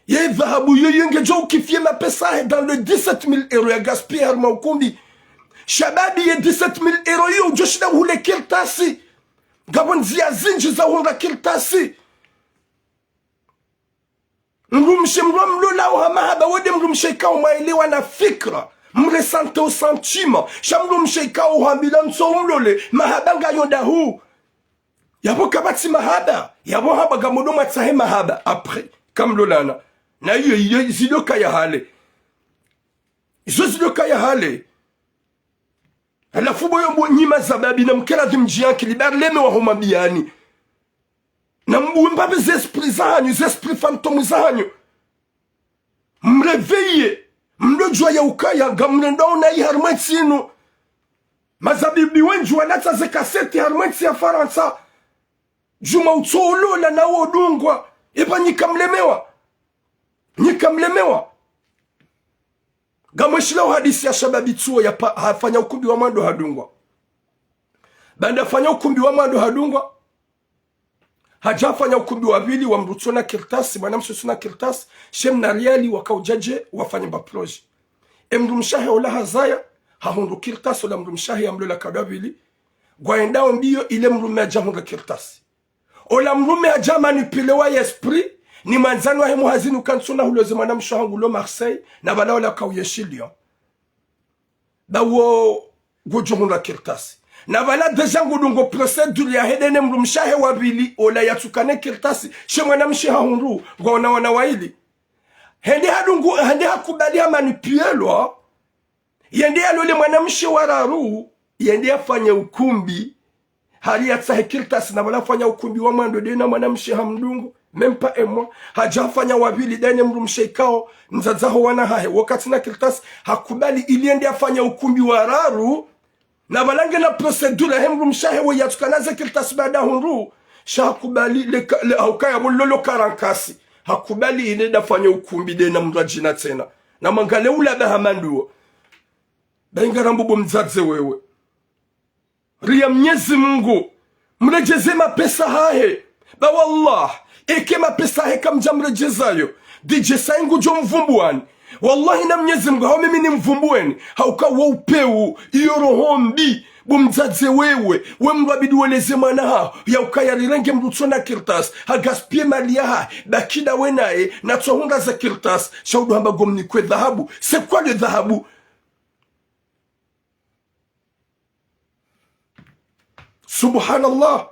Ye dhahabu yoyo ngedjo ukifiye mapesa yahe dans les dix-sept mille euros ya gaspiller harumwa ukumbi. Shababi ye dix-sept mille euros yo udjo shinda uhule kartasi. Ngapvo ndziya zindji za uhundra kartasi. Mdrumshe mdru amlolao ha mahaba, wende mdrumshe ikao mwaelewana fikira, mressentir o sentiment. Sha mdrumshe ikao uhambilwa ntso umlole, mahaba ngayo ndahu. Yapvo kapvatsi mahaba, yapvo hamba ngamdjo mwatsahe mahaba. Après, kamlolana. Na iyo, iyo, zilo kaya hale. Izo zilo kaya hale. Halafu bo yo bo nyi mashababi namkere dhwi mdji ya nkili, ba rilemewa ho mabiyani. Nambuwe mbapvi ze esprit zahanyu, ze esprit fantôme zahanyu. Mréveiller, mdodjuwa ya ukaya ngamrendao nayi harumwa entsi inu. Mashababi wendji wanatsa ze kaseti harumwa entsi ya Farantsa. Djuma utsoolola nawo dungwa. Eba nyi kamlemewa. Nyi kamlemewa. Ngamweshilao hadisi ya shababi tsuo ya pa-, hafanya ukumbi wa mwando hadungwa. Baanda hafanya ukumbi wa mwando hadungwa, hadja hafanya ukumbi wa pvili wa mdru tsuna kartasi, mwanamshe tsuna kartasi, she mna riali waka udjadje wafanye mba projet. E mdrumshe wahe ola hazaya, hahundru kartasi, ola mdrumshe wahe yamlola nkado ya pvili, ngwaendao mbiyo ile mdrume hadja hundra kartasi. Ola mdrume hadja manipuler wa esprit, ni mwandzani wahe muhazini uka ntsuna huloze mwanamshe wahangu lo Marseille, na pvala ola kauyeshilio. Ba wo ngudjo hundra kartasi. Na pvala déjà ngudungo procédure yahe de ne mdrumshe wahe wa pvili, ola yatsukane kartasi, she mwanamshe hahundru, ngwaona wana waili. Hende hadungu, hende hakubali hamanipulelwa, yende yalole mwanamshe wa raru, yende yafanye ukumbi, hali yatsahe kartasi, na pvala hafanya ukumbi wa mwando de na mwanamshe hamdungu, même pas un mois, hadja hafanya wa pvili de ne mdrumshe ikao, mdzadze waho wana hahe, wo katsina kartasi, hakubali ili yende yafanye ukumbi wa raru, na pvala ngena procédure yahe mdrumshe wahe wo yatsukana ze kartasi baanda hundru, sha hakubali le ka-, le, hauka yapvo lolo karankasi. Hakubali ile de afanye ukumbi de na mdru adjina tsena. Na mangale ula ba hamanduo. Ba ingarambo bo mdzadze wewe. Ria Mnyezi Mungu. Mredjeze mapesa yahe. Ba wallah, eke mapesa yahe kamdja mredjezayo, D J Sai ngudjo mvumbuwani. Wallahi na Mnyezi Mungu, hau mimi nimvumbuweni, hauka wo upeu, iyo roho mbi, bo mdzadze wewe, we mdru abidi weleze mwana haho, ya ukaya rirenge mdru tsona kartasi, hagaspiller mali yahahe, baki ndawe naye, natsohundra ze kartasi, sha udo hamba ngomnikwe dhahabu, c'est quoi le dhahabu ? Subhanallah.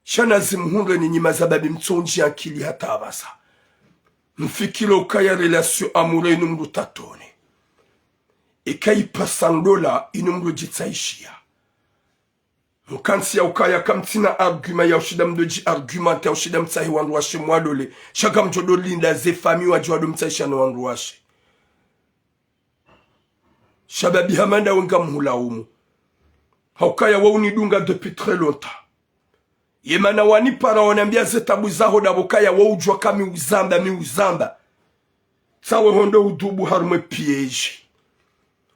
Sha nazimhundre ni nyi mashababi mtsondji ankili hata apvasa. Mfikiri ukaya relation amoureuse inu mdru tatone. Ika ipasa ndola inu mdru djitsaishiya. Mkantsi ya ukaya kamtsina argument ya ushinda mdodji argumenter ya ushinda mtsahe wandru washe mwalole. Sha kamdjo do linda ze famille wadjo wado mtsaisha no wandru washe. Shababi hama ndawe ngamhulaumu. Haukaya waunidunga depuis très longtemps. Ye mana wanipara wanambia ze tabu zaho dapvo kaya waudjua ka mi uzamba, mi uzamba. Tsawe honde udubu harumwe piège.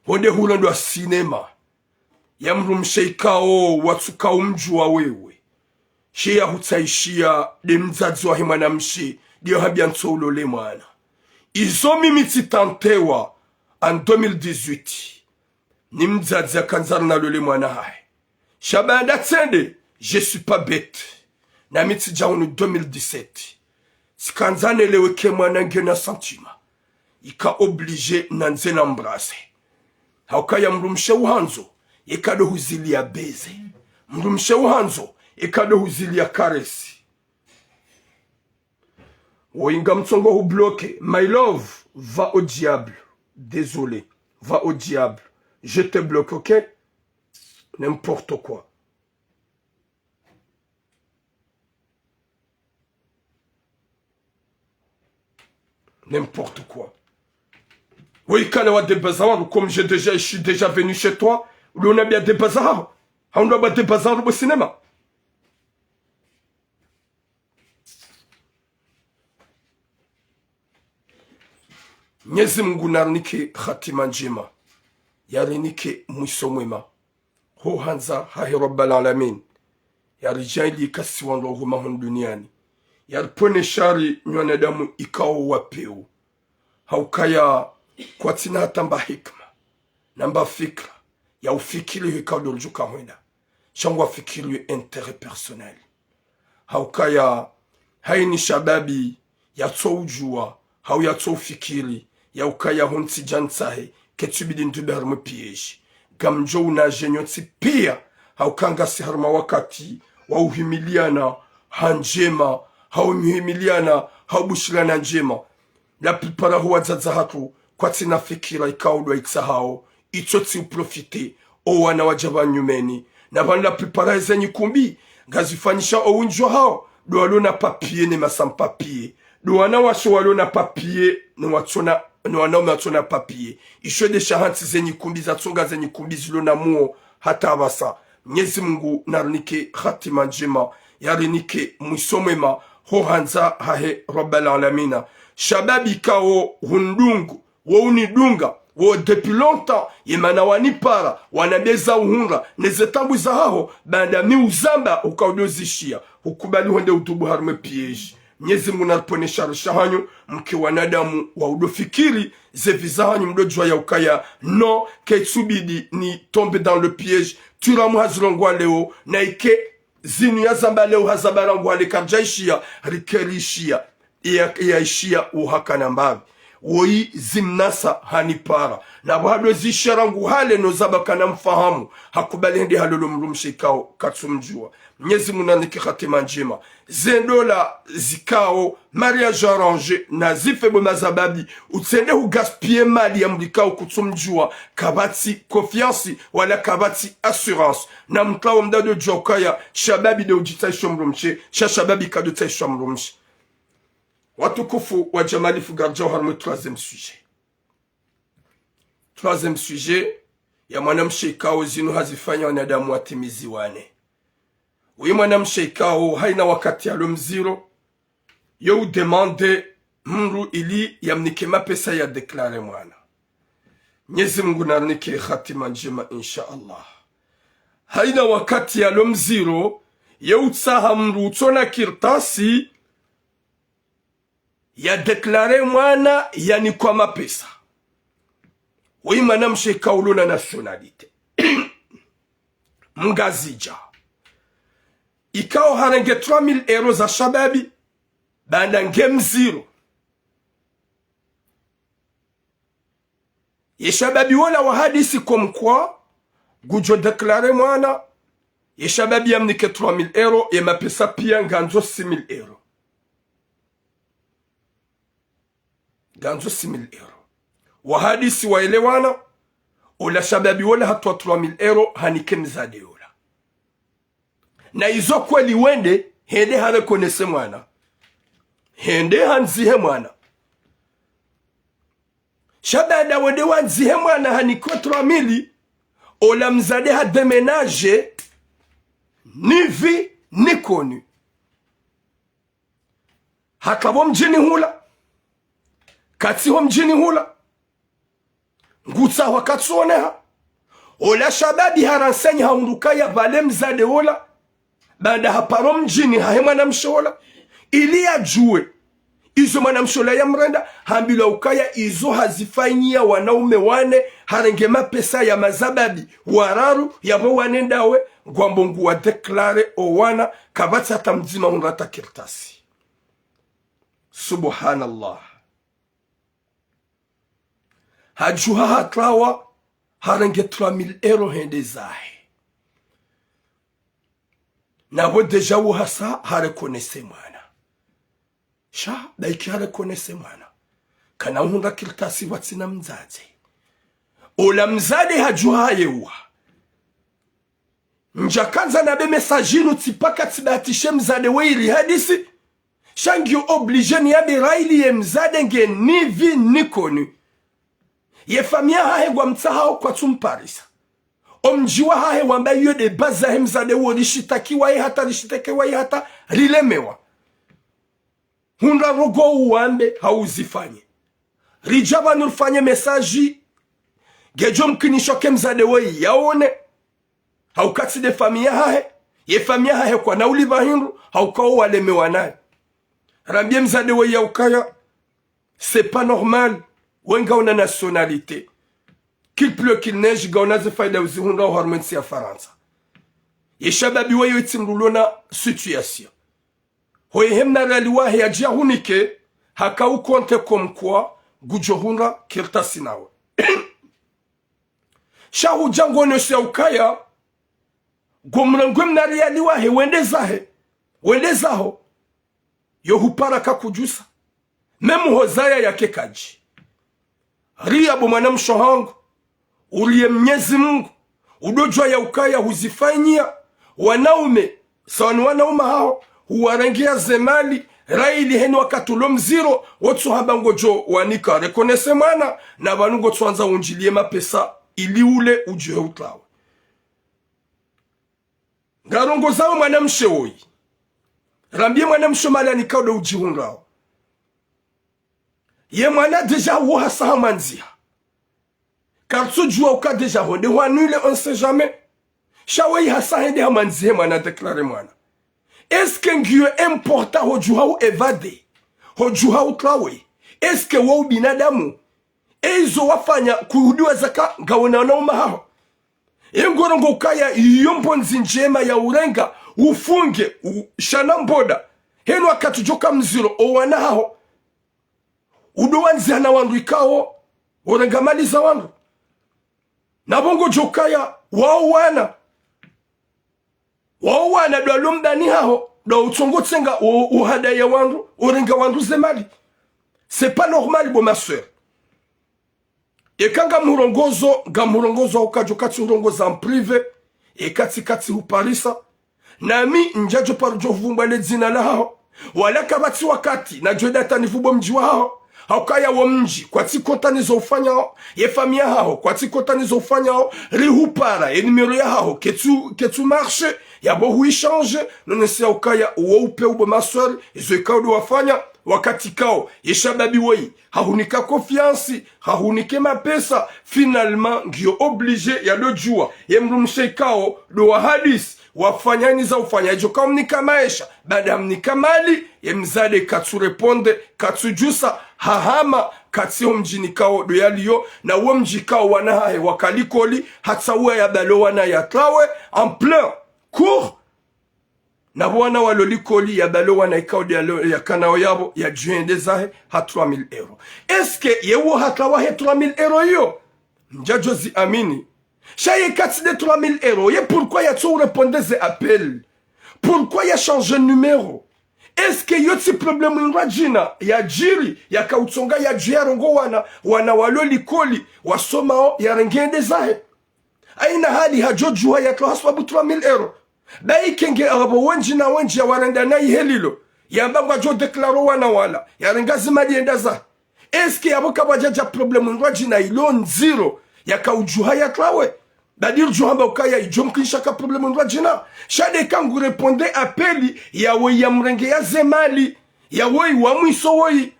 Honde hurendwa cinéma. Ya mdrumshe ikao watsuka umdjua wewe. She yahutsaishiya de mdzadze wahe mwanamshe, de yo hambia ntso ulole mwana. Izo mimi tsitantewa en deux mille dix-huit. Ni mdzadze akandza ri nalole mwana hahe. Sha baanda tsende, je suis pas bête. Na mi tsidja hunu deux mille dix-sept. Tsikandza nelewe ke mwana ngena sentiment. Ika obligé nandze nambrase. Haukaya mdrumshe uhandzo, yeka do huzilia baiser. Mdrumshe uhandzo, yeka do huzilia caresse. Woyi ngamtsongo hubloquer. My love, va au diable. Désolé. Va au diable. Je te bloque, ok? N'importe quoi. N'importe quoi. Woyi kana wa débat za wandru, comme j'ai déjà, je suis déjà venu chez toi. Uliona bia débat za haho. Haundru ba débat za wandru bo cinéma. Mnyezi Mungu narinike hatima ndjema, yarinike mwiso mwema, ho handza hahe Rabbal Alamin, yaridjaanli kasi wandru wa huma hunu duniani, yaripvwene shari nyi wanadamu ikao wa pewu. Haukaya kwatsina hata mba hikima, na mba fikira, ya ufikiri hikao ndo ridjuka hwenda. Sha ngwafikiri intérêt personnel. Haukaya haini shababi yatso udjuwa, hau yatso ufikiri, yaukaya ho ntsi dja ntsahe, ketsubidi ndube harimwa piège. Ngamdjo unadje nyontsi pia, hauka ngasi harimwa wakati wa uhimiliana ha ndjema, hau uhimiliana ha ubushiliana ndjema. La plupart ho wadzadze hatru kwatsina fikira ikao ndo waitsahao, itso tsi uprofiter o wana wadja pvanyumeni. Na pvanu la plupart ze nyikumbi ngazifanyisha o windji wahao ndo walo na papier ne ma sans-papier. Ndo wanawashe walo na papier ne watsona, ne wanaume watsona papier. Isho nde sha hantsi ze nyikumbi zatsonga ze nyikumbi zilo na muo hata apvasa. Mnyezi Mungu narinike hatima ndjema, yarinike mwiso mwema, ho handza hahe Rabbal Alamina. Shababi ikao hundungu, wo unidunga, wo depuis longtemps, ye mana wanipara, wanambeza uhundra, ne ze taabu zahaho, baanda mi uzamba, uka udo zishiya, hukubali hwende utubu harimwa piège. Mnyezi Mungu naripvwene shari shahanyu, mke wanadamu wa udo fikiri, ze viza hanyu mdo djuwa yaukaya, non, ketsubidi ni tombe dans le piège, turamu hazirongowa leo, na ike zinu yazamba leo hazamba rangu hale karidjaishiya, rike rishiya, ya, yaishiya uhakana mbapvi. Woyi zimnasa hanipara. Na pvo hado zishiya rangu hale no zamba kana mfahamu, hakubali hende halole mdrumshe ikao katsumdjuwa. Mnyezi Mungu narinike hatima ndjema. Ze ndola zikao, mariage arrangé, nazife bo mazababi, utsende hugaspiller mali ya mdru ikao kutsumdjuwa, kapvatsi confiance, wala kapvatsi assurance. Na mdru ikao mdru ado djuwa ukaya, shababi nde udjitsahisho mdrumshe, sha shababi kado tsahisho mdrumshe. Watukufu wa Jamalifu, ngaridjao harimwa troisième sujet. Troisième sujet, ya mwanamshe ikao zinu hazifanya wanadamu watimiziwane. Woyi mwanamshe ikao haina wakati yalo mziro, yo udemande mdru ili yamnike mapesa ya déclarer mwana. Mnyezi Mungu narinike hatima ndjema, insha Allah. Haina wakati yalo mziro, yo utsaha mdru utsona kartasi, ya déclarer mwana, yanikwa mapesa. Woyi mwanamshe ikao ulo na nationalité mngazidja, ikao harenge trois mille euros za shababi, baanda nge mziro. Ye shababi wola wahadisi comme quoi ngudjo déclarer mwana, ye shababi yamnike trois mille euros, ye mapesa pia ngandzo six mille euros. Ngandzo six mille euros. Wahadisi waelewana, ola shababi wola hatowa trois mille euros hanike mdzadze wola. Na izo kweli wende, hende hareconnaître mwana. Hende handzihe mwana. Sha baanda wende wandzihe mwana hanikwe trois mille, ola mdzadze hadéménagé, ni vu, ni connu. Haka pvo mdjini hula. Katsi ho mdjini hula. Ngutsahwa katsuoneha. Ola shababi harenseigné hahundru ukaya pvale mdzadze wola. Baanda haparo mdjini hahe mwanamshe wola. Ili yadjuwe izo mwanamshe wola yamrenda, hambilwa ukaya izo hazifanyiya wanaume wane, harenge mapesa ya mazababi wararu, yapvo wane ndawe, ngwambo nguwa déclarer owana, kapvatsi hata mdzima hundra hata kartasi. Subhanallah. Hadjuha hatrawa, harenge trois mille euros hende zahe. Na pvo déjà wo hasa hareconnaître mwana. Sha, bahi ki ha reconnaître mwana. Kana uhundra kartasi pvwatsina mdzadze. Ola mdzadze hadjuha hayewa. Ndjakandza nambe message inu tsi paka tsibahatishe mdzadze we ili hadisi. Sha ngiyo obligé niyambe raili ye mdzadze nge ni vu ni connu. Ye famiyi yahahe ngwamtsahao kwatsu mparisa. Omdji wahahe wamba iyo nde base yahe mdzadze wo rishitakiwa ye hata rishitekewa ye hata rilemewa. Hundra ndrongoo uwambe hau uzifanye. Ridja pvanu rifanye message. Ngedjo mkinisho ke mdzadze woyi yaone. Hauka tsi nde famiyi yahahe. Ye famiyi yahahe kwana ulipva hindru. Hauka wo walemewa naye. Rambie mdzadze woyi yaukaya. C'est pas normal. We ngauna nationalité. Qu'il pleut, qu'il neige, ngauna ze faida uzihundra oharumwa entsi ya Farantsa. Ye shababi weyo itsi mdru ulo na situation. Hoye he mna riali wahe yadjia hunike, haka u compter comme quoi ngudjo hundra kartasi nawe. Sha hudja ngonesha ukaya, ngomrengwe mna riali wahe, wende zahe, wende zaho. Yo hupara kakudjusa. Même hozaya yake kadji. Ria bo mwanamshe hangu. Urie Mnyezi Mungu. Udodjua yaukaya huzifanyia. Wanaume. Sawa ni wanaume haho. Huwarengea ze mali. Raili heni wakati ulo mdziro. Wotsu hamba ngodjo wanika. Reconnaître mwana. Na pvanu ngotsu andza undjilie mapesa. Ili ule udjuhe utlawe. Ngarongozao mwanamshe woyi. Rambie mwanamshe mali anikao ndo udjihundrao. Ye mwana déjà wo hasa hamwandziha. Kartsudjua uka déjà honde hwa annulé, on sait jamais. Sha weyi hasa hende hamwandzihe mwana déclaré mwana. Est-ce que ngiyo important hodjuha u évadé? Hodjuha utlawe? Est-ce que wo ubinadamu? Eizo wafanya kuhudiwa zaka ngawona wanaume haho. Engorongo ukaya iyo mbondzi ndjema ya urenga, ufunge, u-, shana mboda. Henu wakati udjoka mdziro, owana haho. Udo wandzihana wandru ikao, urenga mali za wandru. Na pvo ngodjokaya, wao wana. Wao wana ndo walo mdani haho, ndo utsongo tsenga u-, uhadaya wandru, urenga wandru ze mali. C'est pas normal, bo ma sœur. Eka ngamhurongozo, ngamhurongozo hauka djo katsi hurongoza en privé, eka tsi katsi huparisa. Nami ndjadjo paro djo huvumbwa le dzina lahaho. Wala kapvatsi wakati, nadjo data nivumbo mdji wahaho. Haukaya wo mdji, kwatsi konta nizo ufanyao, ye famiyi yahaho, kwatsi konta nizo ufanyao, rihupara, ye numéro yahaho, ketsu, ketsu marché, yapvo hui changer, nonesi yaukaya, uwo upe ubo maswali, izo ikao ndo wafanya, wakati kao, ye shababi woyi, hahunika confiance, hahunike mapesa, finalement, ngiyo obligé ya dodjua, ye mdrumshe ikao, ndo wahadisi, wafanya niza ufanya, idjo kao mnika maesha, baada mnika mali, ye mdzadze katsu répondre, katsu djusa, hahama, katsi ho mdjini kao ndo yaliyo, na wo mdji kao wana hahe waka likoli, hata uwa ya balo wana ya trawe, en plein cours, na pvo wana walo likoli ya balo wana ikao ndo yalo ya kanao yapvo, ya djuhende zahe, ha trois mille euros. Est-ce que ye wo ha trawa he trois mille euros iyo? Ndjadjo zi amini. Sha ye katsi nde trois mille euros, ye pourquoi yatso u répondre ze appel? Pourquoi ya changer numéro? Est-ce que yo tsi problème ndrwadjina ya djiri, yaka utsonga ya dju ya rongo wana, wana walo likoli, wasomao, ya renge ende zahe? Haina hali hadjo djuha ya tlo haswabu trois mille euros. Bayi kenge apvo wendji na wendji ya warenda na ihe lilo. Yamba ngwadjo déclaré wana wala. Ya renga zimali yenda zahe. Est-ce que yapvo kapvwadjadja problème ndrwadjina ilo ndziro yaka udjuha ya trawe? Badi ridjo hamba ukaya idjo mkinisha ka problème ndrwadjina. Sha nde ka ngu répondre appel ya woyi ya mrenge ya ze mali. Ya woyi wa mwiso woyi.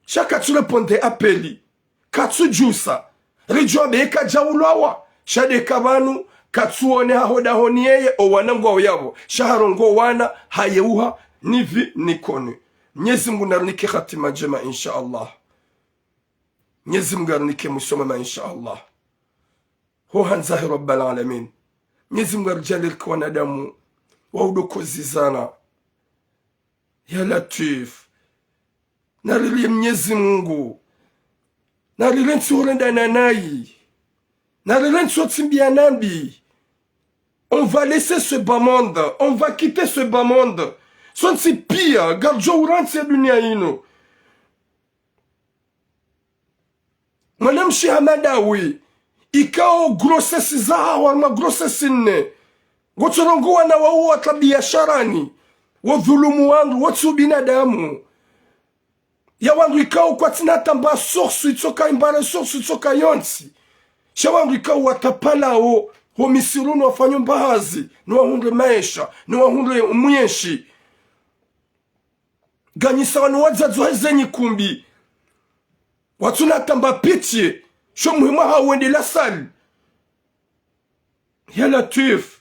Sha katsu répondre appel. Katsu djusa. Ridjo ambe eka dja ulwawa. Sha nde ka pvanu, katsu one haho dahoni yeye, o wana ngwao yapvo. Sha harongo wana, hayeuha, ni vu ni connu. Mnyezi Mungu narinike hatima ndjema, insha Allah. Mnyezi Mungu arinike mwiso mwema, insha Allah. Ho handza he Rabbal Alamin. Mnyezi Mungu aridjaanlie rike wanadamu wa udokozizana. Ya Latwif. Narilie Mnyezi Mungu. Narilie ntsi urendana nayi. Narilie ntsi utsimbiana mbi. On va laisser ce bas monde. On va quitter ce bas monde. Sontsi piya ngaridjo urantsi ye duniya yinu. Mwanamshe hama ndawe, ikao grossesse zahaho harumwa grossesse nne, ngotsorongowa na wawo watria biasharani, wodhulumu wandru, wotsi ubinadamu. Ya wandru ikao kwatsina hata mba source itsoka, mbare source itsoka yontsi. Sha wandru ikao watapalawo ho misiruni, wafanyo mbahazi, ni wahundre maesha, ni wahundre mwenshi. Nganyisa wanu wadzadze wahe ze nyikumbi. Watsuna hata mba pitié. Sho muhimu hawo wende la salle. Ya Latwif.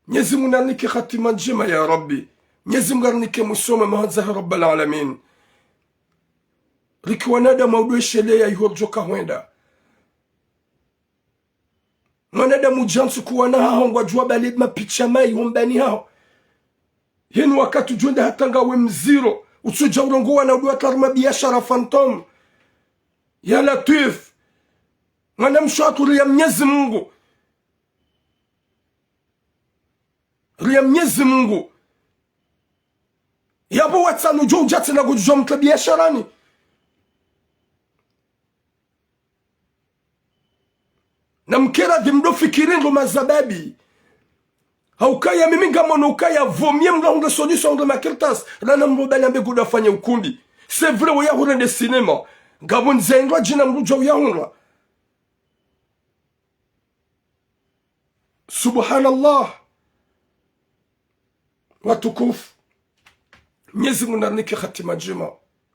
Mnyezi Mungu narinike hatima ndjema ya Rabbi. Mnyezi Mungu arinike mwiso mwema handza ya Rabbal Alamin. Riki wanadamu wa udwesheleya iho ridjoka hwenda. Mwanadamu udja ntsuku wana haho ngwadjuwa bale mapicha mayi ho mbani haho. Hinu wakati udjo wenda hata ngawe mdziro, utsudja urongowa na udjo watria harumwa biashara fantôme. Ya Latwif. Mwanamshe hatru riya Mnyezi Mungu. Riya Mnyezi Mungu. Yapvo watsanu djo udja tsena ngudjo mtria biasharani. Na mkera dhi mdo fikiri ndo mazababi. Haukaya mimi ngamono ukaya vaut mieux mdo hundre solution, hundre makartasi. Rana mdo bali ambe ngudjo fanya ukumbi. C'est vrai, wo yahurende cinéma. Ngapvo ndzia indru djina mdo djo uyahundra. Subhanallah. Watukufu. Mnyezi Mungu narinike hatima ndjema.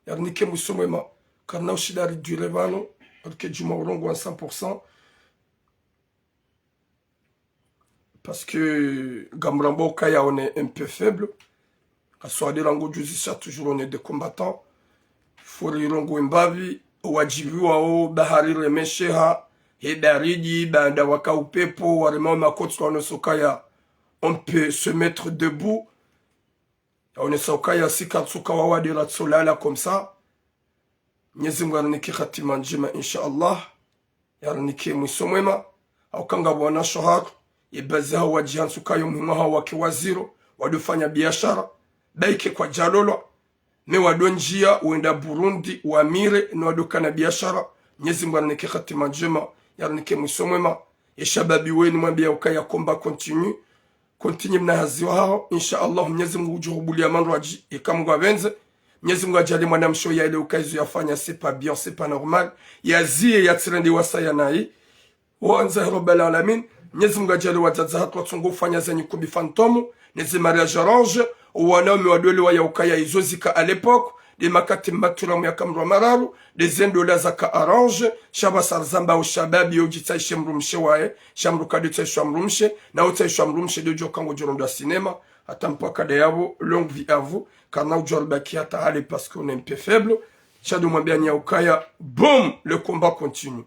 Yarinike mwiso mwema. Karina ushinda ridwire pvanu. Rike djuma urongowa cent pour cent. Parce que ngamrambao ukaya on est un peu faible. Kaswadira ngo juzi sha toujours on est des combattants. Faut rirongowe mbapvi, owadjibiwawo, bahari remesheha, he baridi, baanda waka upepvo, waremao makoti, waonesa ukaya on peut se mettre debout. Yaonesa ukaya si katsuka wawadira tsolala comme ça. Mnyezi Mungu arinike hatima ndjema, insha Allah. Yarinike mwiso mwema. Hauka ngapvo wanashe hatru, ye bazi hawo wadjihantsi ukaya muhimu hawo wake wadziro, wadofanya biashara. Baike kwadjalolwa. Ne wadondjia wenda Burundi, wamire, ne wadokana biashara. Mnyezi Mungu arinike hatima ndjema, yarinike mwiso mwema. Ye shababi wenu mwambiya ukaya combat continue. Continue mna hazi wahaho. Insha Allah, Mnyezi Mungu udjo hubuliya mandrwadji, eka Mungu apvendze. Mnyezi Mungu adjaanlie mwanamshe oyo yaelewe ukaya izo yafanya, c'est pas bien, c'est pas normal. Yaziye yatsirende wasaya nayi. Handza ya Rabbal Alamin. Mnyezi Mungu adjaanlie wadzadze hatru watsongo ufanya ze nyikumbi fantôme, ne ze mariage arrangé, owanaume wadwelewa ya ukaya izo zika à l'époque, nde makati mmaturamu yaka mndru wa mararu, nde ze ndola zaka arrangé, sha pvasa rizamba ushababi yo udjitsahishe mdrumshe wahe, sha mdru kadjo tsahishwa mdrumshe, na utsahishiwa mdrumshe nde udjo ka ngodjo ronda cinéma, hata mpaka nde yapvo, longue vie à vous, karina udjo ribaki hata hale parce qu'on est un peu faible, sha ndo mwambiani ya ukaya, boum, le combat continue.